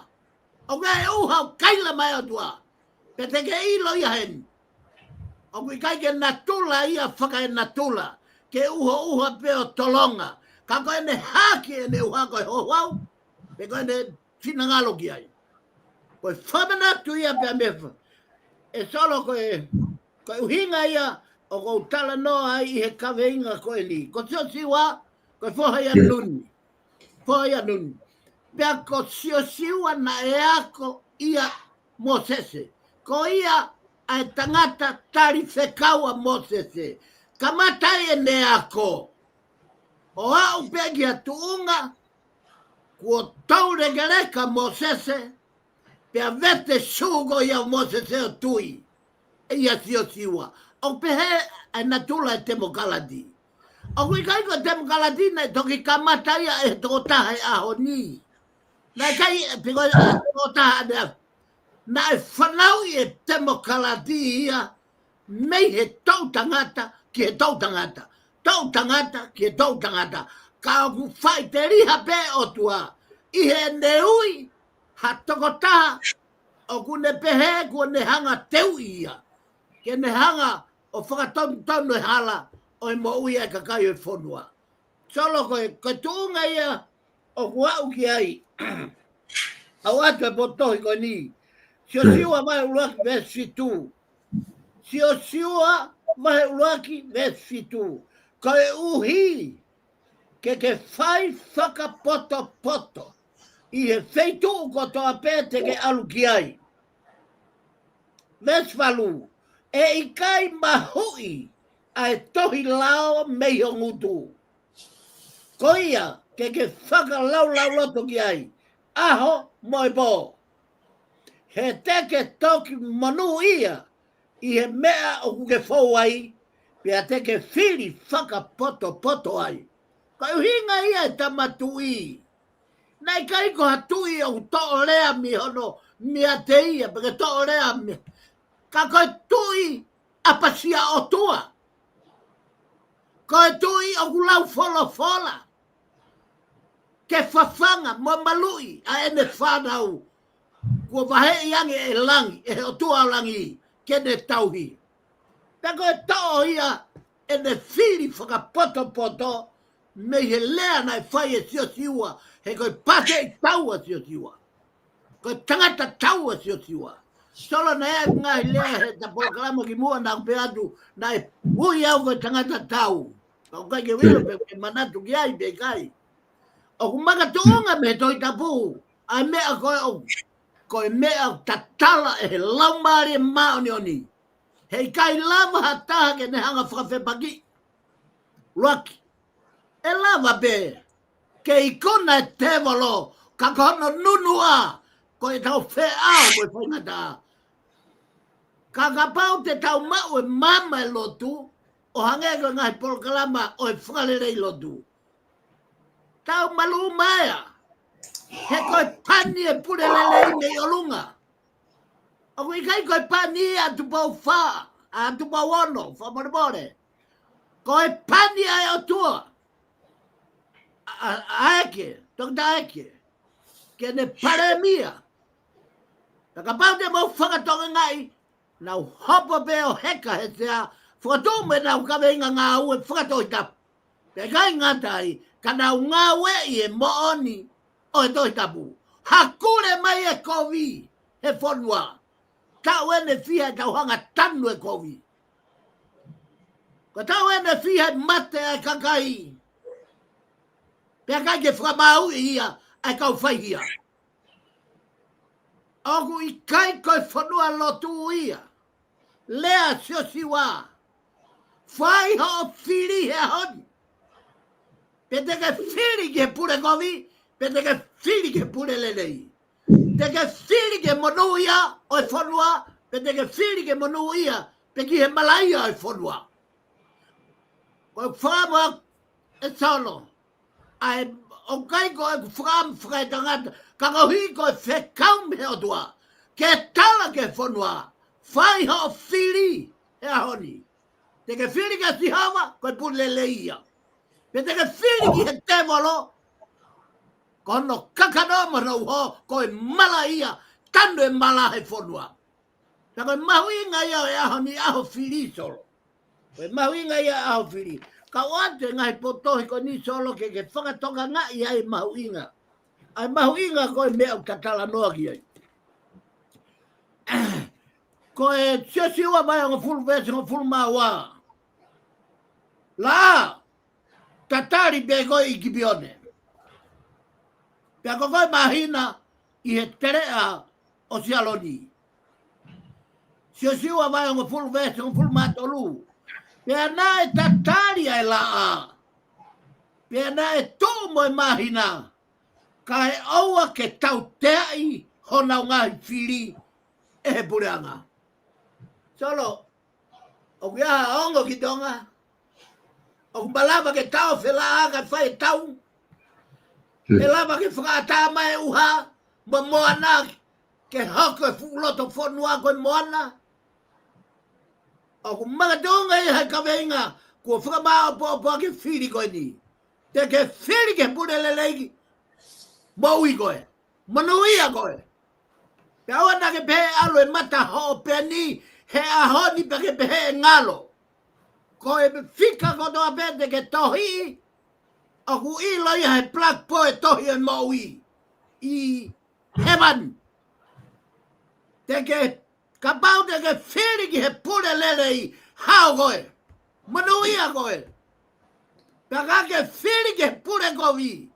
ʻOku ʻi ai e ʻuha ʻoku kaila mai ai e ʻOtua. Pea te ke ʻilo ia heni. ʻOku ʻikai ke natula ia fakaenatula. Ke ʻuhoʻuha pē ʻo tolonga. Ka ko ʻene haki ʻene ʻuha ko e houhau. Pe ko ʻene finangalo ki ai. Ko e fakamanatu ia pea mei he fa-, ʻe Solo, ko e, ko e ʻuhinga ia ʻoku ou talanoa ai ʻi he kaveinga ko eni. Ko Siosiua, ko e foha ia ʻo Nuni. Foha ia ʻo Nuni. Pea ko Siosiua naʻe ako ʻia Mōsese. Ko ia ʻa e tangata tali fekau ʻa Mōsese. Kamata ai ʻene ako. ʻO aʻu pē ki ha tuʻunga, kuo toulekeleka Mōsese, pea vete sū ko ia ʻo Mōsese ʻo tui ʻia Siosiua. ʻOku pehē ʻa e natula e temokalati. ʻOku ʻikai ko e temokalati naʻe toki kamata ia ʻe he tokotaha he ʻaho ni. Naʻe ʻikai, pe ko e tokotaha ʻaneafi. Naʻe fanauʻi e temokalati ia mei he toʻutangata ki he toʻutangata. Toʻutangata ki he toʻutangata. Ka ʻoku faʻiteliha pē ʻOtua ʻi heʻene ui ha tokotaha ʻoku ne pehē kuo ne hanga teuʻi ia ke ne hanga ʻo fakatonutonu e hala ʻo e moʻui ʻa e kakai ʻo e fonua. Solo, ko e, ko e tuʻunga ia ʻoku aʻu ki ai. ʻOatu e potohi ko eni. Siosiua vahe ʻuluaki veesi fitu. Siosiua vahe ʻuluaki veesi fitu. Koeʻuhi ke ke fai fakapotopoto ʻi he feituʻu kotoa pē te ke ʻalu ki ai. Veesi valu. ʻE ʻikai mahuʻi ʻa e tohi lao mei ho ngutu. Ko ia ke ke fakalaulauloto ki ai ʻaho mo e pō. He te ke toki monūʻia ʻi he meʻa ʻoku ke fou ai, pea te ke fili fakapotopoto ai. Ko e ʻuhinga ia e tama tuʻi. Naʻe ʻikai ko ha tuʻi ʻoku toʻo lea mei hono meiate ia, pe ke toʻo lea mei. Ka ko e tuʻi ʻapasia ʻOtua. Ko e tuʻi ʻoku lau folofola ke fafanga mo maluʻi ʻa ʻene fānau kuo vaheʻi ange ʻe langi, ʻe he ʻOtua ʻo langi, ke ne tauhi. Pea ko e toʻo ia ʻene fili fakapotopoto mei he lea naʻe fai ʻe Siosiua, he ko e pakeʻi tau ʻa Siosiua. Ko e tangata tau ʻa Siosiua. Solo, naʻe ʻi ai e ngaahi lea he ta polokalama kimuʻa naʻa ku pehē atu, naʻe ui au ko e tangata tau. Ka ʻoku ʻikai ke u ʻilo pe ʻoku ke manatu ki ai pe ʻikai. ʻOku makatuʻunga mei he Tohi Tapu ʻa e meʻa ko ē ʻoku, ko e meʻa tatala ʻe he Laumālie Māʻoniʻoni. He ʻikai lava ha taha ke ne hanga fakafepakiʻi. ʻUluaki, ʻe lava pē ke ikuna e tēvolo, ka ko hono nunua ko ʻetau feʻao mo e faingataʻa. Ka kapau te tau maʻu e maama e lotu, ʻo hangē ko e ngaahi polokalama ʻo e fakalelei lotu, tau malū mai ia. He ko e pani e pule lelei mei ʻolunga. ʻOku ʻikai ko e pani ʻa Tupou Fā, ʻa Tupou Ono, fakamolemole. Ko e pani ʻa e ʻOtua. ʻA, ʻa, ʻa ʻEke, Toketā ʻEke. Ke ne palēmia. Ka kapau te mau fakatokangaʻi, nau hopo pē ʻo heka he sea, fakatuʻu mo ʻenau kaveinga ngāue fakatohitapu. Pea ʻikai ngata ai, ka nau ngāueʻi e moʻoni ʻo e Tohi Tapu. Hakule mai e kovi he fonua. Taʻu ʻeni ʻe fiha ʻetau hanga tanu e kovi? Ko e taʻu ʻeni ʻe fiha e mate ʻa e kakai, pea ʻikai ke fakamaauʻi ia ʻa e kau faihia? ʻOku ʻikai ko e fonua lotu ia. Lea Siosiua, fai hoʻo fili he ʻaho ni. Pe te ke fili ki he pule kovi, pe te ke fili ki he pule lelei. Te ke fili ki he monūʻia ʻo e fonua, pe te ke fili ki he monūʻia, pe ki he malaʻia ʻo e fonua. Ko e fakaʻamu ʻe Solo. ʻA e, ʻoku ʻikai ko e fakaʻamu fakaetangata, ka koeʻuhi ko e fekau mei he ʻOtua. Ke tala ki he fonua, fai hoʻo fili he ʻaho ni. Te ke fili kia Sihova, ko e pule lelei ia. Pe te ke fili ki he tēvolo, ko hono kakano mo hono uho, ko e malaʻia, tanu e mala he fonua. Pea ko e mahuʻinga ia ʻo e ʻaho ni, ʻaho fili, Solo. Ko e mahuʻinga ia ʻaho fili. Ka ʻoatu e ngaahi potohi ko eni, Solo, ke ke fakatokangaʻi ai e mahuʻinga. ʻA e mahuʻinga ko e meʻa ʻoku ta talanoa ki ai. Ko e Siosiua vahe hongofulu veesi hongofulu mā ua. Laʻā, tatali pē koe ʻi Kipione. Pea ko koe māhina ʻi he teleʻa ʻo Sialoni. Siosiua vahe hongofulu veesi hongofulu mā tolu. Pea naʻe tatali ʻa e laʻā, pea naʻe tuʻu mo e māhina, kae ʻoua ke tauteaʻi honau ngaahi fili ʻe he puleʻanga. Solo, ʻoku ʻi ai ha ongo ki Tonga ʻoku malava ke taʻofi e laʻā kae fai e tau? ʻE lava ke fakaʻatā mai e ʻuha mo e moana ke hoko e fuʻu loto fonua ko e moana? ʻOku makatuʻunga ia he kaveinga kuo fakamāʻopoʻopo ʻaki e fili ko eni. Te ke fili ki he pule lelei, moʻui koe, monūʻia koe. Pea ʻoua naʻa ke pehē ʻalu e mata hoʻo peni he ʻaho ni pea ke pehē ʻe ngalo. Ko e fika kotoa pē te ke tohi, ʻoku ʻilo ia he blackboard e tohi ʻo e moʻui ʻi heaven. Te ke, kapau te ke fili ki he pule lelei, hao koe. Monūʻia koe. Pea ka ke fili ki he pule kovi,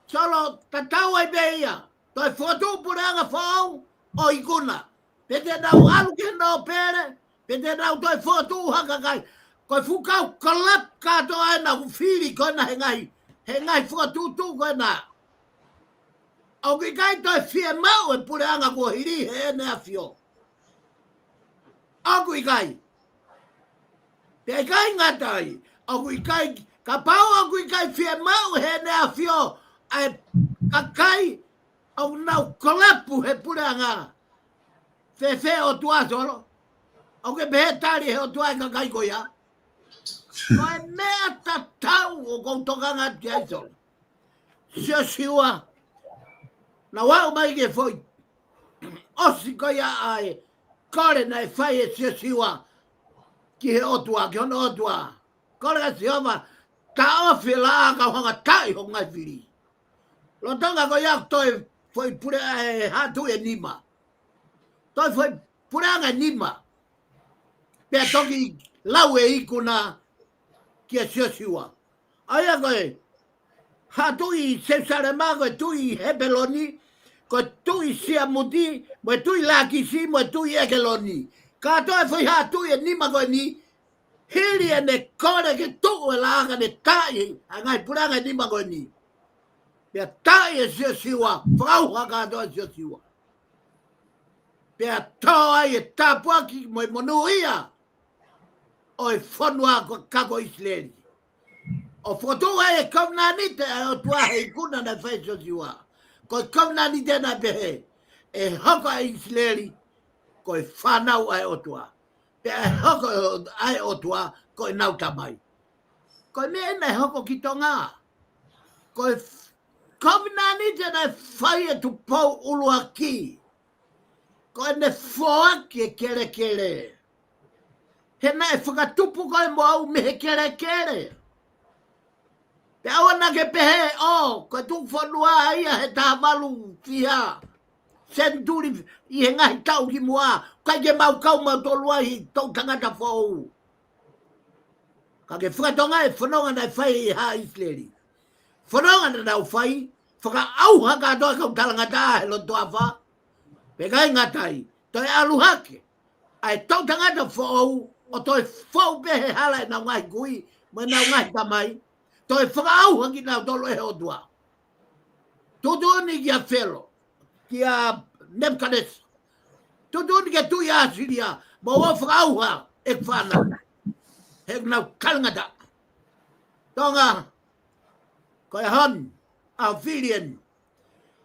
solo, tatau ai pē ia. Toe fotu puleʻanga foʻou ʻo ikuna. Pe te nau ʻalu ki he nōpele, pe te nau toe fotu ha kakai. Ko e fuʻu kau corrupt kātoa ena ʻoku fili ko ena he ngaahi, he ngaahi fokotuʻutuʻu ko ena. ʻOku ʻikai toe fiemaʻu e puleʻanga kuo hili he ʻEne ʻAfio. ʻOku ʻikai. Pea ʻikai ngata ai, ʻoku ʻikai, kapau ʻoku ʻikai fiemaʻu he ʻEne ʻAfio ʻa e kakai ʻoku nau corrupt he puleʻanga. Fēfē ʻOtua, solo? ʻOku ke pehē tali he ʻOtua e kakai ko ia? Ko e meʻa tatau ʻoku ou tokanga atu ki ai, solo. Siosiua, naʻa ku ʻomai ke foʻi ʻosi ko ia ʻa e kole naʻe fai ʻe Siosiua ki he ʻOtua, ki hono ʻOtua. Kole kia Sihova, taʻofi e laʻā ka u hanga ʻo taaʻi hoku ngaahi fili. Lolotonga ko ia toe foʻi pule ʻa e haʻa tuʻi ʻe nima. Toe foʻi puleʻanga ʻe nima. Pea toki lau e ikuna kia Siosiua. ʻA ia ko e haʻa tuʻi Selusalema, ko e tuʻi Hepeloni, ko e tuʻi Siamuti, mo e tuʻi Lakisi, mo e tuʻi ʻEkeloni. Kātoa e foʻi haʻa tuʻi ʻe nima ko eni, hili ʻene kole ke tuʻu e laʻā ka ne taaʻi ʻa e ngaahi puleʻanga ʻe nima ko eni. Pea taaʻi ʻe Siosiua, fakaʻauha kātoa ʻe Siosiua. Pea tō ai e tāpuaki mo e monūʻia ʻo e fonua ko, ka ko ʻIsileli. ʻO fokotuʻu ai e kovinānite ʻa e ʻOtua he ikuna naʻe fai ʻe Siosiua. Ko e kovinānite naʻe pehē, ʻe hoko ʻa ʻIsileli ko e fānau ʻa e ʻOtua. Pea ʻe hoko ʻa e ʻOtua ko ʻenau tamai. Ko e meʻa ena ʻe hoko ki Tonga. Ko e f-, kovinānite naʻe fai ʻe Tupou ʻUluaki, ko ʻene foaki e kelekele. He naʻe fakatupu koe mo au mei he kelekele. Pea ʻoua naʻa ke pehē, ʻō, ko e tuʻu fonua ia he taha valu fiha senituli ʻi he ngaahi taʻu ki muʻa, ʻikai ke mau kau mautolu ai he toʻutangata foʻou. Ka ke fakatonga e fononga naʻe fai ʻe haʻa ʻIsileli. Fononga naʻa nau fai, fakaʻauha kātoa e kau talangataʻa he loto afa. Pea ʻikai ngata ai, toe ʻalu hake ʻa e toʻutangata foʻou ʻo toe fou pē he hala ʻenau ngaahi kui mo ʻenau ngaahi tamai. Toe fakaʻauha kinautolu ʻe he ʻOtua. Tuʻutuʻuni kia Felo, kia Nepukanesa. Tuʻutuʻuni ki he tuʻi ʻAsilia, mou ō fakaʻauha e fānau he ʻoku nau talangataʻa. Tonga, ko e ʻaho ni, ʻaho fili eni.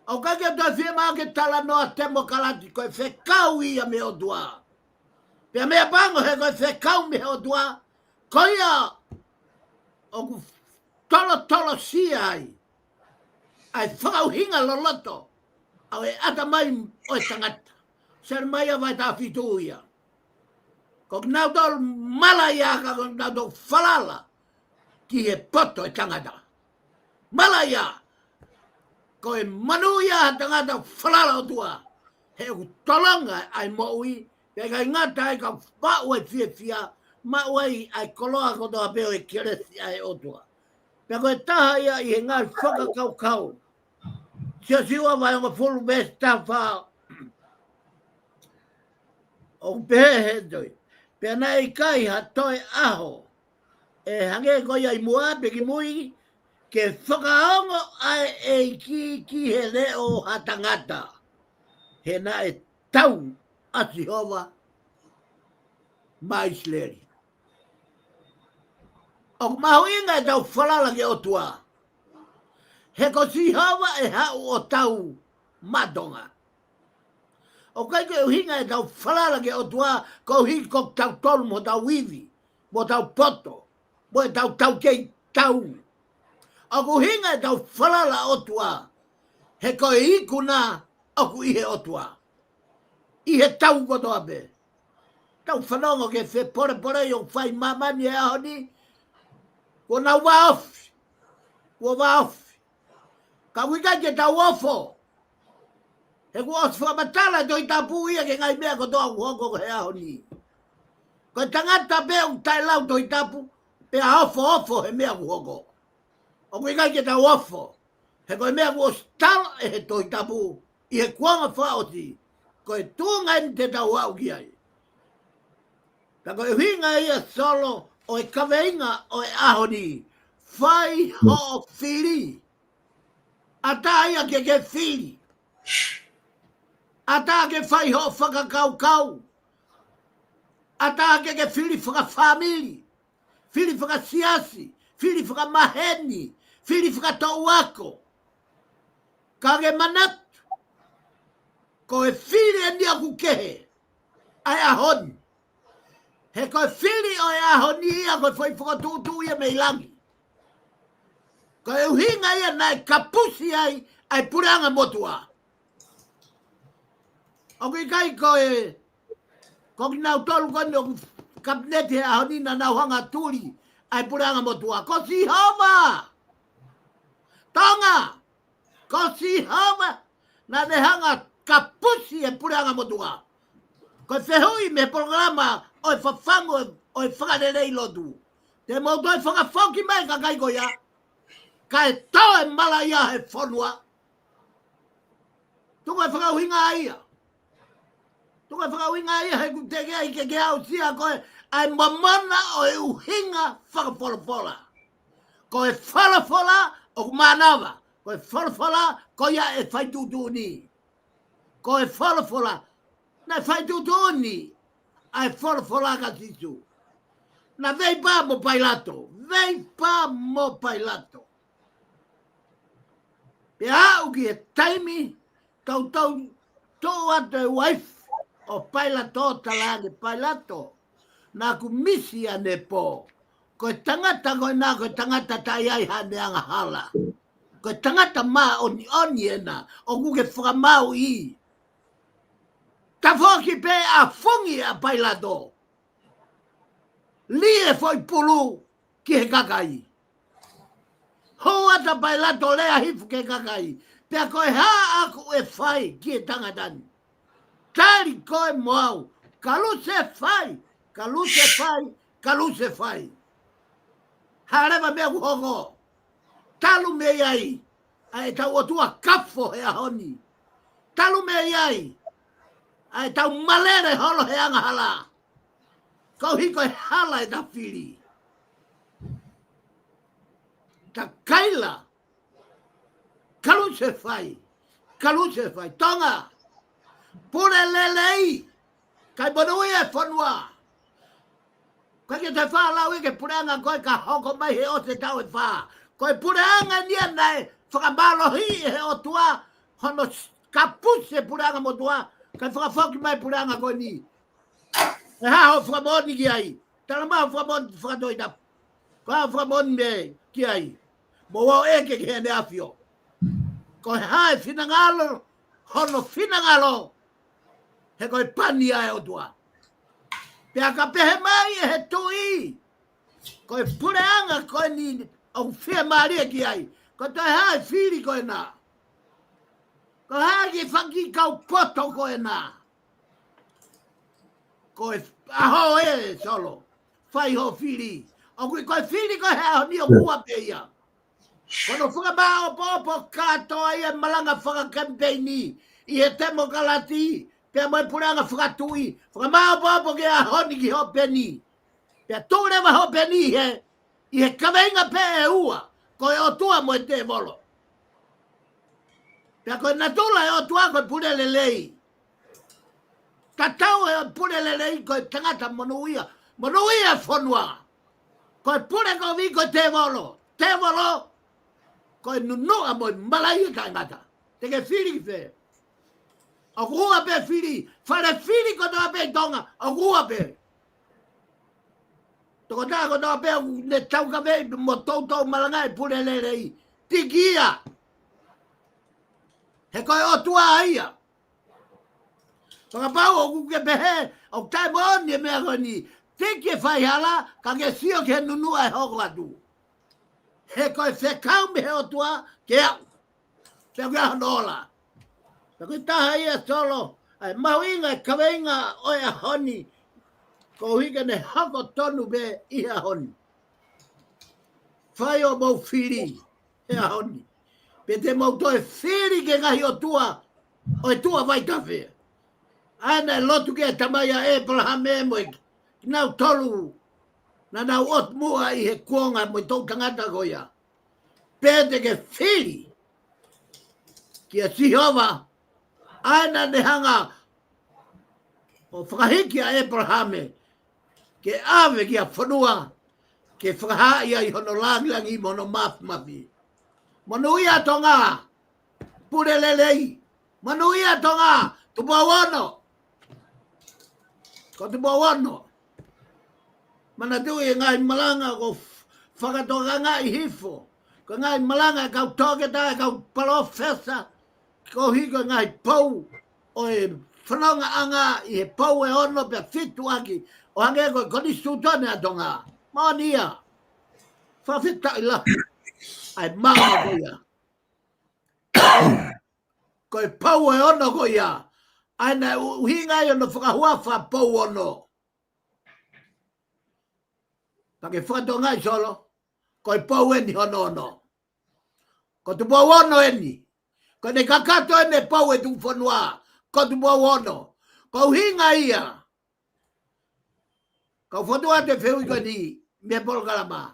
ʻOku ʻikai ke u toe fiemaʻu ke talanoa temokalati, ko e fekau ia mei he ʻOtua. Pea meʻapango he ko e fekau mei he ʻOtua, ko ia ʻoku tolotolosia ai ʻa e fakaʻuhinga loloto ʻa e ʻatamai ʻo e tangata. Selemaia vahe taha fitu ia. Ko kinautolu malaʻia ka ko kinautolu falala ki he poto e tangata. Malaʻia, ko e monūʻia ha tangata falala ʻOtua, he ʻoku tolonga ʻa e moʻui, pea ʻikai ngata ai ka maʻu ai fiefia, maʻu ai ʻa e koloa kotoa pē ʻo e kelesi ʻa e ʻOtua. Pea ko e taha ia ʻi he ngaahi fakakaukau. Siosiua vahe hongofulu veesi taha fā, ʻoku pehē he tohi. Pea naʻe ʻikai ha toe ʻaho ʻe hangē ko ia ʻi muʻa pe ki mui, ke fakaongo ʻa e ʻEiki ki he leʻo ha tangata. He naʻe tau ʻa Sihova maʻa ʻIsileli. ʻOku mahuʻinga ʻetau falala ki he ʻOtua. He ko Sihova ʻe haʻu ʻo tau maʻa Tonga. ʻOku ʻikai ko e ʻuhinga ʻetau falala ki he ʻOtua, koeʻuhi ko kitautolu mo hotau ivi, mo hotau poto, mo ʻetau taukei tau. ʻOku ʻuhinga ʻetau falala ʻOtua, he ko e ikuna ʻoku ʻi he ʻOtua. ʻi he taʻu kotoa pē. Tau fanongo ki he fepolepole ʻoku fai ʻi māmani he ʻaho ni. Kuo nau vāofi. Kuo vāofi. Ka ʻoku ʻikai ke tau ofo. He kuo ʻosi fakamatala ʻe he Tohi Tapu ia ki he ngaahi meʻa kotoa ʻoku hoko he ʻaho ni. Ko e tangata pē ʻoku taʻelau Tohi Tapu, pea ofoofo he meʻa ʻoku hoko. ʻOku ʻikai ke tau ofo. He ko e meʻa kuo ʻosi tala ʻe he Tohi Tapu ʻi he kuonga fakaʻosi. Ko e tuʻunga eni te tau aʻu ki ai. Ka ko e ʻuhinga ia Solo ʻo e kaveinga ʻo e ʻaho ni. Fai hoʻo fili. ʻAtā ia ke ke fili. ʻAtā ke fai hoʻo fakakaukau. ʻAtā ke ke fili fakafāmili. Fili fakasiasi. Fili fakamaheni. Fili fakatouako. Ka ke manatu. Ko e fili eni ʻoku kehe. ʻA e ʻaho ni. He ko e fili ʻo e ʻaho ni ia ko e foʻi fokotuʻutuʻu ia mei langi. Ko e ʻuhinga ia naʻe kapusi ai ʻa e puleʻanga motuʻa. ʻOku ʻikai ko e, ko kinautolu ko eni ʻoku kapineti he ʻaho ni naʻa nau hanga tuli ʻa e puleʻanga motuʻa. Ko Sihova! Tonga! Ko Sihova naʻa ne hanga kapusi e puleʻanga motuʻa. Ko e fehuʻi mei he polokalama ʻo e fafangu ʻo e fakalelei lotu. Te mou toe fakafoki mai kakai ko ia. Kae toe malaʻia he fonua. Tuku e fakaʻuhinga ia. Tuku e fakaʻuhinga ia he ʻoku teʻeki ai ke ke aʻusia ko e ʻa e mamana ʻo e ʻuhinga fakafolofola. Ko e folofola ʻoku mānava. Ko e folofola ko ia ʻe fai tuʻutuʻuni. Ko e folofola. Naʻe fai tuʻutuʻuni ʻa e folofola kia Sīsū. Naʻe veipā mo Pailato. Veipā mo Pailato. Pea aʻu ki he taimi, tautau toʻo atu e uaifi ʻo Pailato, talaange Pailato, naʻa ku misi ʻanepō. Ko e tangata ko ena, ko e tangata taʻe ʻi ai haʻane angahala. Ko e tangata māʻoniʻoni ena, ʻoku ke fakamāuʻi. Tafoki pē ʻa fungi ʻa Pailato. Lī e foʻi pulu ki he kakai. Hou atu ʻa Pailato lea hifo ki he kakai. Pea ko e hā ʻoku ke fai ki he tangata ni. Tali koe mo au. Kalusefai, kalusefai, kalusefai. Hā leva meʻa ʻoku hoko. Talu mei ai ʻa ʻetau ʻOtua kafo he ʻaho ni. Talu mei ai ʻa ʻetau malele holo he angahala. Koeʻuhi ko e hala ʻeta fili. Ta kaila. Kalusefai. Kalusefai. Tonga. Pule lelei. Kae monūʻia e fonua. Ko e ke te fālau ʻi he puleʻanga ko ē ka hoko mai he ʻosi e taʻu ʻe fā. Ko e puleʻanga ni ia naʻe fakamālohiʻi ʻe he ʻOtua hono s-, kapusi e puleʻanga motuʻa, kae fakafoki mai puleʻanga ko eni. ʻE hā hoʻo fakamoʻoni ki ai? Tala mai hoʻo fakamoʻoni fakatoʻitapu. Ko e hā hoʻo fakamoʻoni mei ai ki ai? Mou ō ʻo ʻeke ki heʻene ʻAfio. Ko e hā e finangalo, hono finangalo, he ko e pani ʻa e ʻOtua. Pea ka pehē mai ʻe he tuʻi, ko e puleʻanga ko eni ʻoku fiemālie ki ai. Ko e toe hā e fili ko ena. Ko e hā e kiʻi fanga kiʻi kau poto ko ena. Ko e ʻaho ē Solo. Fai hoʻo fili. ʻOku ʻi ko e fili ko ē he ʻaho ni ʻoku ua pē ia. Ko hono fakamāopoopo kātoa ia e malanga fakakemipeini ʻi he temokalati, pea mo e puleʻanga fakatuʻi, fakamāopoopo ki he ʻaho ni ki hoʻo peni. Pea tuʻu leva hoʻo peni he, ʻi he kaveinga pē ʻe ua, ko e ʻOtua mo e tēvolo. Pea ko e natula e ʻOtua ko e pule lelei. Tatau e pule lelei ko e tangata monūʻia. Monūʻia e fonua. Ko e pule kovi ko e tēvolo. Tēvolo ko e nunuʻa mo e malaʻia taʻengata. Te ke fili ki fē? ʻOku ua pē fili. Fale fili kotoa pē ʻi Tonga. ʻOku ua pē. Tokotaha kotoa pē ʻoku ne taukaveʻi mo toutou malanga e pule lelei. Tiki ia. He ko e ʻOtua ia. Fakapau ʻoku ke pehē ʻoku taʻemoʻoni e meʻa ko eni. Fiki e faihala, ka ke sio ki he nunuʻa ʻe hoko atu. He ko e fekau mei he ʻOtua ke aʻu. Pea ke aʻu hono ola. Pea ko e taha ia Solo, ʻa e mahuʻinga e kaveinga ʻo e ʻaho ni, koeʻuhi ke ne hoko tonu pē ʻi he ʻaho ni. Fai ʻo mou fili he ʻaho ni. Pe te mou toe fili ki he ngaahi ʻotua ʻo e tuʻa vaitafe. ʻA ē naʻe lotu ki ai e tamai ʻa ʻĒpalahame mo e kinautolu naʻa nau ʻotu muʻa ʻi he kuonga mo e toʻutangata ko ia. Pe te ke fili kia Sihova, ʻa ē naʻa ne hanga ʻo fakahiki ʻa ʻĒpalahame ke ʻave ki ha fonua ke fakahā ai hono langilangi mo hono māfimafi. Monūʻia Tonga, pule lelei. Monūʻia Tonga, Tupou Ono. Ko Tupou Ono. Manatuʻi e ngaahi malanga ʻoku fakatokangaʻi hifo. Ko e ngaahi malanga ʻa e kau toketā, e kau palōfesa, koeʻuhi ko e ngaahi pou ʻo e fonongaʻanga ʻi he pou ʻe ono pea fitu ʻaki, ʻo hangē ko e konisitūtone ʻa Tonga. Moʻoni ia. Fakafetaʻi lahi. ʻA e maama ko ia. Ko e pou ʻe ono ko ia. ʻA ē naʻe ʻuhinga ai hono fakahuafa Pou Ono. Pea ke fakatokangaʻi Solo, ko e pou eni hono ono. Ko Tupou Ono eni. Ko ʻene kakato eni e pou ʻo e tuʻufonua. Ko Tupou Ono. Ko e ʻuhinga ia. Kau fokotuʻu atu e fehuʻi ko eni mei he polokalama.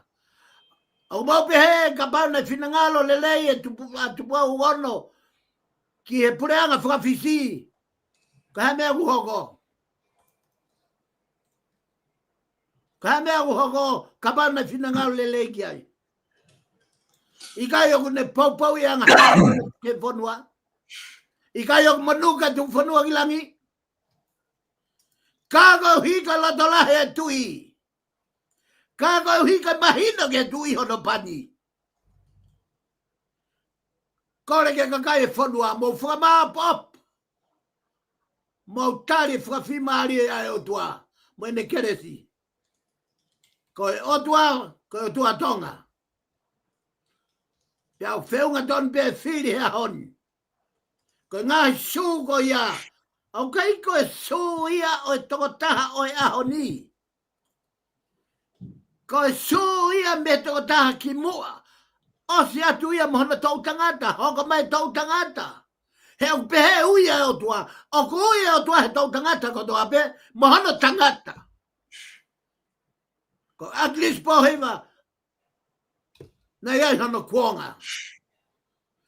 ʻOku mau pehē kapau naʻe finangalo lelei e Tupu-, ʻa Tupou Ono ki he puleʻanga faka-Fisi, ko e hā e meʻa ʻoku hoko? Ko e hā e meʻa ʻoku hoko kapau naʻe finangalo lelei ki ai? ʻIkai ʻoku ne poupouʻi angahala ki he fonua? ʻIkai ʻoku manuka e tuʻufonua ki langi? Ka koeʻuhi ko e loto lahi e tuʻi. Ka koeʻuhi ko e mahino ki he tuʻi hono pani. Kole ki he kakai e fonua, mou fakamāʻopoʻopo. Mou tali e fakafiemālie ʻa e ʻOtua mo ʻene kelesi. Ko e ʻOtua, ko e ʻOtua Tonga. Pea ʻoku feʻunga tonu pē e fili he ʻaho ni. Ko e ngaahi sū ko ia, ʻoku ʻikai ko e sū ia ʻo e tokotaha ʻo e ʻaho ni. Ko e sū ia mei he tokotaha kimuʻa. ʻOsi atu ia mo hono toʻutangata, hoko mai e toʻutangata. He ʻoku pehē ʻe ui ʻa e ʻOtua, ʻoku ui ʻa e ʻOtua he toʻutangata kotoa pē, mo hono tangata. Ko ʻAkilisi Pōhiva, naʻe ʻi ai hono kuonga.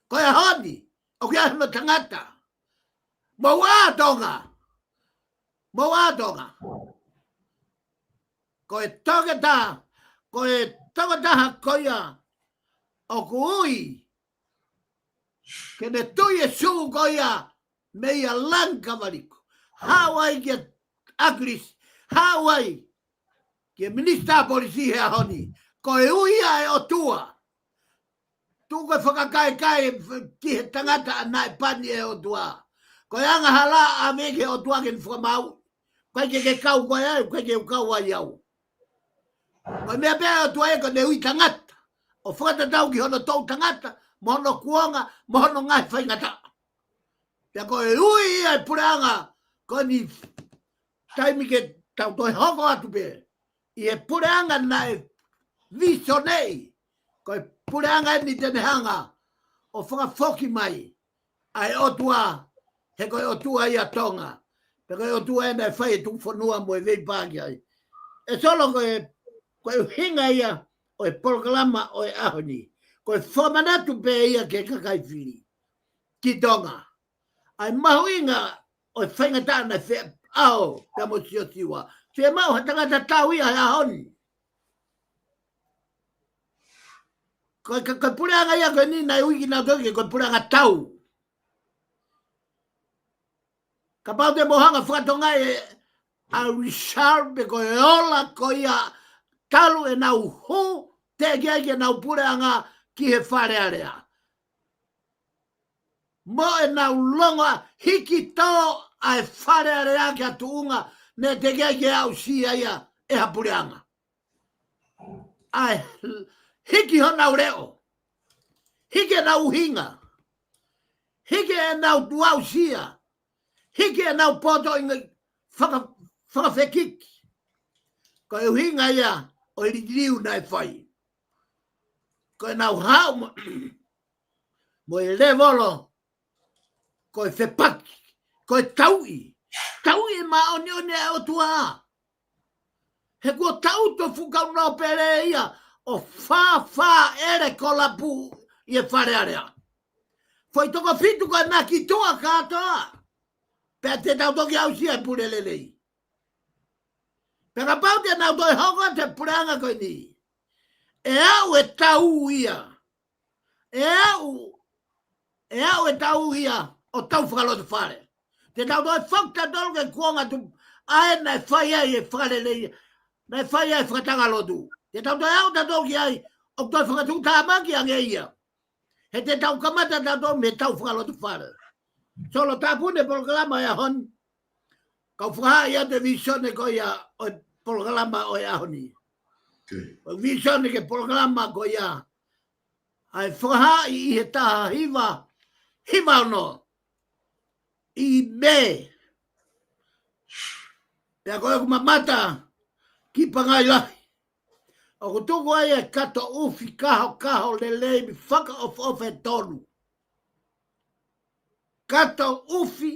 Ko e ʻaho ni, ʻoku ʻi ai hono tangata. Mou ʻā Tonga. Mou ʻā Tonga. Ko e tokotaha, ko e tokotaha ko ia ʻoku ui ke ne tui e sū ko ia mei Langikavaliku. Haʻu ai kia ʻAkilisi, haʻu ai kia Minisitā Polisi he ʻaho ni. Ko e ui ia ʻa e ʻOtua. Tuku e fakakaikehe ki he tangata ʻa naʻe pani ʻe he ʻOtua. Ko e angahala ʻave ki he ʻOtua ke ne fakamāuʻi. ʻIkai ke ke kau koe ai, ʻikai ke u kau ai au. Ko e meʻa pē ʻa e ʻOtua ē ko ʻene ui tangata. ʻO fakatatau ki hono toʻutangata, mo hono kuonga, mo hono ngaahi faingataʻa. Pea ko e ui ia e puleʻanga, ko eni taimi ke tau toe hoko atu pē ʻi he puleʻanga naʻe visioneʻi, ko e puleʻanga eni te ne hanga ʻo fakafoki mai ʻa e ʻOtua, he ko e ʻOtua ia ʻo Tonga. Pea ko e ʻOtua ē naʻe fai e tuʻufonua mo e veipā ki ai. ʻE Solo, ko e, ko e ʻuhinga ia ʻo e polokalama ʻo e ʻaho ni. Ko e fakamanatu pē ia ki he kakai fili ki Tonga. ʻA e mahuʻinga ʻo e faingataʻa naʻe fai ʻe Siosiua. Fiemaʻu ha tangata tau ia he ʻaho ni. Ko e, ko e, ko e puleʻanga ia ko eni naʻe ui kinautolu ke ko e puleʻanga tau. Kapau te mou hanga ʻo fakatonga ʻa e result pe ko e ola ko ia talu ʻenau hū teʻeki ai ke nau puleʻanga ki he Fale Alea. Mo ʻenau longo hiki tō ʻa e Fale Alea ki ha tuʻunga ne teʻeki ai ke aʻusia ia ʻe ha puleʻanga. ʻA e hiki honau leʻo, hiki ʻenau ʻuhinga, hiki ʻenau tuʻu aʻusia, hiki ʻenau poto ʻi he faka-, fakafekiki. Ko e ʻuhinga ia ʻo e liliu naʻe fai. Ko ʻenau haʻu mo, mo e lēvolo, ko e fepaki, ko e tauʻi, tauʻi e māʻoniʻoni ʻa e ʻOtua. He kuo tauʻi ʻe he fuʻu kau nōpele ia ʻo fāfāʻele kolapu ʻi he Fale Alea. Foʻi toko fitu ko e makituʻa kātoa. Pea te tau toki aʻusia e pule lelei. Pea kapau te nau toe hoko atu e puleʻanga ko eni, ʻe aʻu e tau ia. ʻE aʻu, ʻe aʻu e tau ia ʻo tau fakalotofale. Te tau toe fakatotolo ki he kuonga tupu ʻa ē naʻe fai ai e fakalelei, naʻe fai ai e fakatanga lotu. Te tau toe aʻu tautolu ki ai, ʻo toe fakatuʻutāmaki ange ia. He te tau kamata tautolu mei he tau fakalotofale. Solo, tāpuni e polokalama ʻo e ʻaho ni. Kau fakahā atu e vīsone ko ia ʻo e polokalama ʻo e ʻaho ni. Okay. ʻO e vīsone ki he polokalama ko ia, ʻa e fakahā ʻi he taha hiva, hiva ono ʻi Mē. Pea ko ʻeku mamata ki Pangai Lahi, ʻoku tuku ai e kato ʻufi kahokaho lelei mo fakaʻofoʻofa ʻe tolu. Kato ʻufi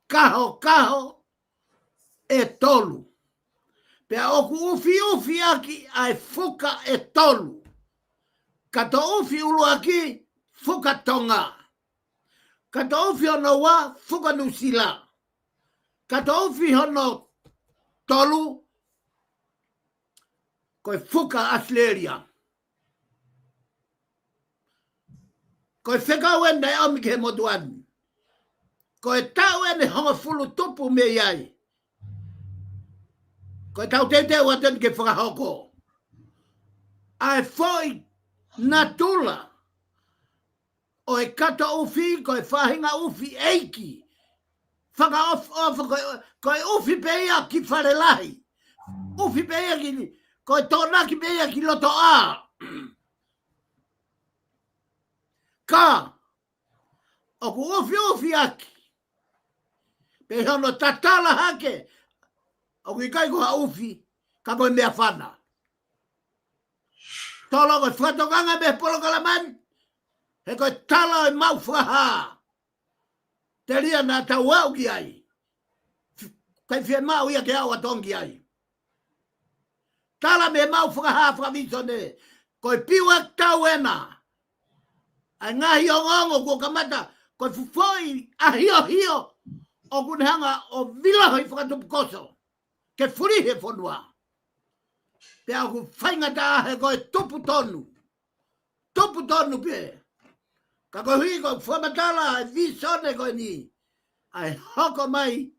kahokaho ʻe tolu. Pea ʻoku ʻufiʻufi ʻaki ʻa e fuka ʻe tolu. Kato ʻufi ʻuluaki, fuka Tonga. Kato ʻufi hono ua, fuka Nuʻusila. Kato ʻufi hono tolu, ko e fuka ʻAositelēlia. Ko e fekau eni naʻe ʻomi ki he motuʻa ni. Ko e taʻu eni ʻe hongofulu tupu mei ai, ko e taʻu teuteu atu eni ke fakahoko ʻa e foʻi natula ʻo e kato ʻufi, ko e faʻahinga ʻufi ʻeiki. Fakaʻofoʻofa, ko e, ko e ʻufi pē ia ki Fale Lahi. ʻUfi pē ia ki, ko e tokonaki pē ia ki loto ʻā. Ka ʻoku ʻufiʻufi ʻaki, pea ʻi hono tatala hake, ʻoku ʻikai ko ha ʻufi, ka ko e meʻafana. Tolo, ko e fakatokanga mei he polokalama ni, he ko e tala ʻo e maʻu fakahā. Telia naʻa tau aʻu ki ai. ʻIkai fiemaʻu ia ke aʻu atu ki ai. Tala mei he maʻu fakahā fakavīsone, ko e piu ʻa e tau ena. ʻA e ngaahi ongoongo kuo kamata, ko e fuʻu foʻi ʻahiohio ʻoku ne hanga ʻo vilahi fakatupu koso ke fulihi e fonua. Pea ʻoku faingataʻa he ko e tupu tonu. Tupu tonu pē. Ka koeʻuhi ko e fakamatala e vīsone ko eni, ʻa e hoko mai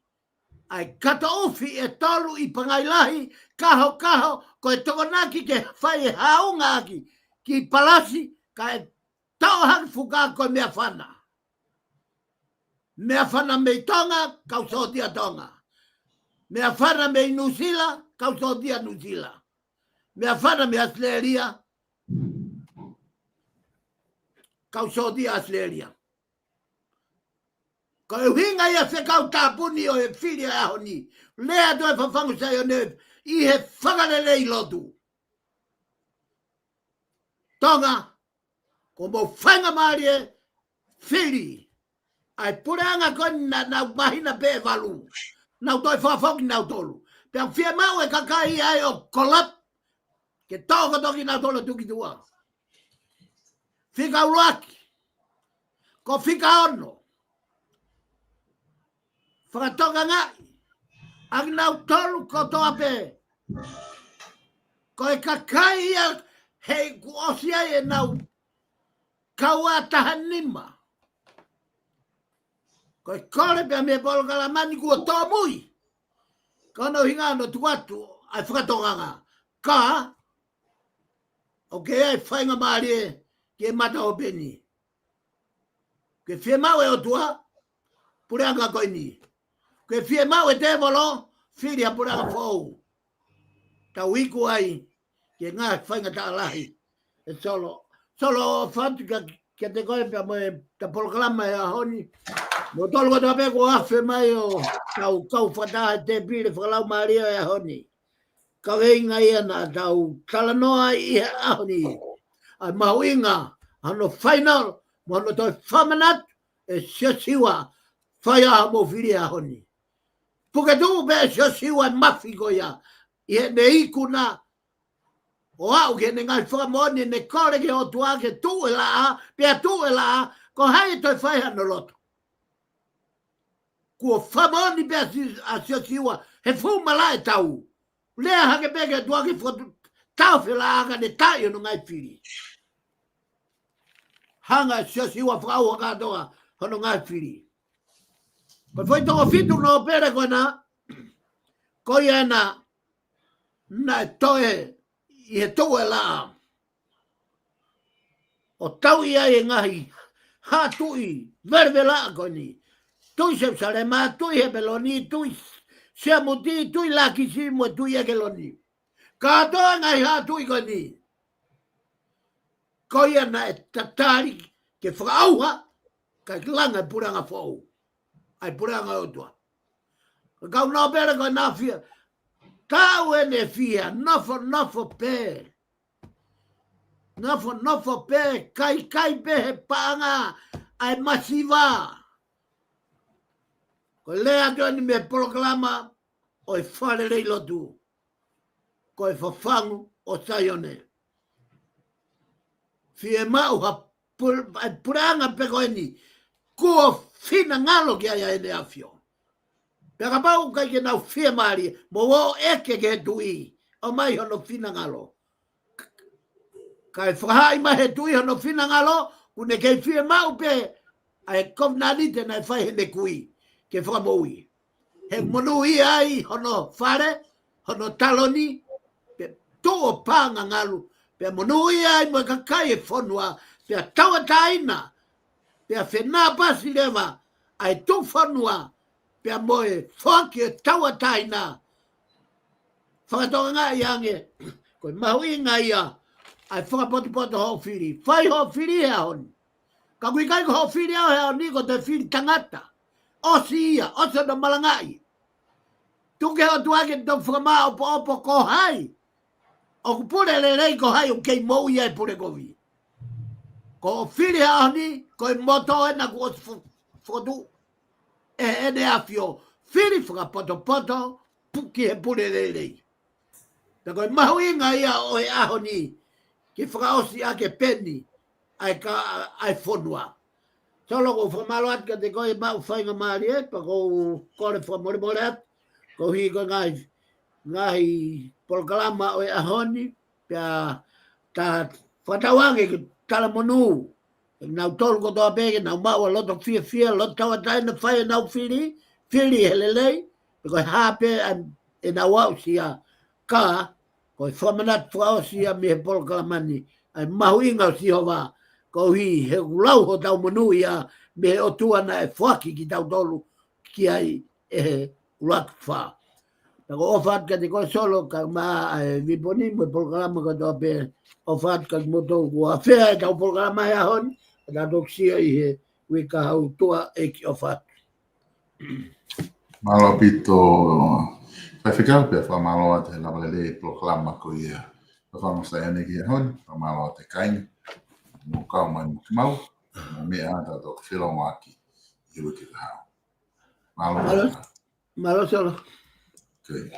ʻa e kato ʻufi ʻe tolu ʻi Pangai Lahi, kahokaho, ko e tokonaki ke fai e haunga ʻaki ki Palasi, kae toʻo hake fuka ko e meʻafana. Meʻafana mei Tonga, kau sōtia Tonga. Meʻafana mei Nuʻusila, kau sōtia Nuʻusila. Meʻafana mei ʻAositelēlia, kau sōtia ʻAositelēlia. Ko e ʻuhinga ia e fekau tāpuni ʻo e fili ʻo e ʻaho ni. Lea atu e fafangu Saione ʻi he fakalelei lotu. Tonga, kuo mou faingamālie fili ʻa e puleʻanga ko eni naʻa nau māhina pē ʻe valu. Nau toe fakafoki nautolu. Pea fiemaʻu e kakai ia ʻo kolapu ke tokoto kinautolu ʻo tuki tuʻa. Fika ʻuluaki, ko fika ono, fakatokangaʻi ʻa kinautolu kotoa pē. Ko e kakai ia he kuo ʻosi ai ʻenau kau ʻa taha nima. Ko e kole pea mei he polokalama ni kuo tōmui. Ka ko hono ʻuhinga hono tuku atu ʻa e fakatokanga. Ka ʻoku ʻi ai e faingamālie ki he mata ʻo peni. Ke fiemaʻu e ʻOtua, puleʻanga ko eni, Ke fiemaʻu e tēvolo, fili ha puleʻanga foʻou. Tau iku ai, ke ngaahi faingataʻa lahi. ʻE Solo, Solo ʻofa atu kia, kiate koe pea mo e ta polokalama he ʻaho ni. Mo tolu kotoa pē kuo afe mai ʻo kau, kau fakataha he tēpile fakalaumālie he ʻaho ni. Kaveinga ia naʻa tau talanoa ʻi he ʻaho ni. ʻA e mahuʻinga, hono final, mo hono toe fakamanatu, ʻe Siosiua, fai ʻa mo fili he ʻaho ni. Puke tuʻu pē ʻe Siosiua e mafi ko ia, ʻi heʻene ikuna, ʻo aʻu ki heʻene ngaahi fakamoʻoni, ʻene kole ki he ʻOtua ke tuʻu e laʻā, pea tuʻu e laʻā, ko hai ʻe toe fai hano loto. Kuo fakamoʻoni pē ʻa Si-, ʻa Siosiua, he fuʻu malaʻe tau. Lea hake pē ki he ʻOtua ke fakatu-, taʻofi e laʻā ka ne taaʻi hono ngaahi fili. Hanga ʻe Siosiua fakaʻauha kātoa hono ngaahi fili. Ko e foʻi toko fitu nōpele ko ena, ko ia ena, naʻe toe ʻi he tuʻu e laʻā. ʻO tauʻi ai e ngaahi haʻa tuʻi velevelaʻa ko eni. Tuʻi Selusalema, tuʻi Hepeloni, tuʻi Siamuti, tuʻi Lakisi, mo e tuʻi ʻEkeloni. Kātoa e ngaahi haʻa tuʻi ko eni. Ko ia naʻe tatali ke fakaʻauha, kae langa e puleʻanga foʻou. ʻA e puleʻanga ʻo e ʻOtua. Ka kau nōpele ko ena fia. Tau ʻene fia, nofonofo pē. Nofonofo pē, kaikai pē he paʻanga ʻa e masiva. Ko e lea atu eni mei he polokalama ʻo e Fakalelei Lotu. Ko e Fafangu ʻo Saione. Fiemaʻu ha pul-, ʻa e puleʻanga pē ko eni. Kuo finangalo ki ai ʻa ʻEne ʻAfio. Pea kapau ʻoku ʻikai ke nau fiemālie, mou ō ʻeke ki he tuʻi, ʻomai hono finangalo. Kae fakahā mai he tuʻi hono finangalo, ʻoku ne kei fiemaʻu pē, ʻa e kovinānite naʻe fai heʻene kui, ke fakamoʻui. He monūʻia ai hono fale, hono taloni, pea tuʻu ʻo paʻanga ngalu, pea monūʻia ai mo e kakai e fonua, pea tauʻatāina, pea fenāpasi leva, ʻa e tuʻu fonua, pea mo e foaki e tauʻatāina. Fakatokangaʻi ange, ko e mahuʻinga ia, ʻa e fakapotopoto hoʻo fili. Fai hoʻo fili he ʻaho ni. Ka ʻoku ʻikai ko hoʻo fili ʻaho he ʻaho ni ko e toe fili tangata. ʻOsi ia, ʻosi hono malangaʻi. Tuku ki he ʻOtua ke toe fakamāʻopoʻopo ko hai. ʻOku pule lelei ko hai ʻoku kei moʻui ai e pule kovi. Ko hoʻo fili he ʻaho ni, ko e moto ena kuo ʻosi fo-, fokotuʻu ʻe ʻEne ʻAfio. Fili fakapotopoto, pu-, ki he pule lelei. Pea ko e mahuʻinga ia ʻo e ʻaho ni, ke fakaʻosi ʻaki e peni, ʻa e ka, ʻa e fonua. Solo, ʻoku ou fakamālō atu kiate koe e maʻu faingamālie, pea ʻoku ou kole fakamolemole atu, koeʻuhi ko e ngaahi, ngaahi polokalama ʻo e ʻaho ni, pea ta fakatauange ke talamonū, ke nau tolu kotoa pē, ke nau maʻu ʻa e loto fiefia, loto tauʻatāina, fai ʻenau fili, fili he lelei, pea ko e hā pē ʻa ʻenau aʻusia, ka, ko e fakamanatu fakaʻosi ia mei he polokalama ni, ʻa e mahuʻinga ʻo Sihova, koeʻuhi he ʻoku lau hotau monūʻia mei he ʻOtua naʻe foaki kitautolu ki ai ʻe he ʻUluaki Fā. Pea ʻoku ou ʻofa atu kiate koe Solo, kae ʻumaʻā ʻa e viponi mo e polokalama kotoa pē, ʻofa atu kiate kimoutolu kuo afeʻi ʻetau polokalama he ʻaho ni, ka tau toki sio ʻi he uike kahaʻu. Tuʻa ʻEiki, ʻofa atu. Mālō ʻaupito, Faifekau, pea fakamālō atu he lava lelei e polokalama ko ia. Fafangu ʻo Saione ki he ʻaho ni, fakamālō atu e kāinga. Mou kau mai mo kimaua, mo e meʻa ʻa tautolu ke felongoaki ʻi he uike kahaʻu. Mālō. Mālō. Mālō Solo. Okay.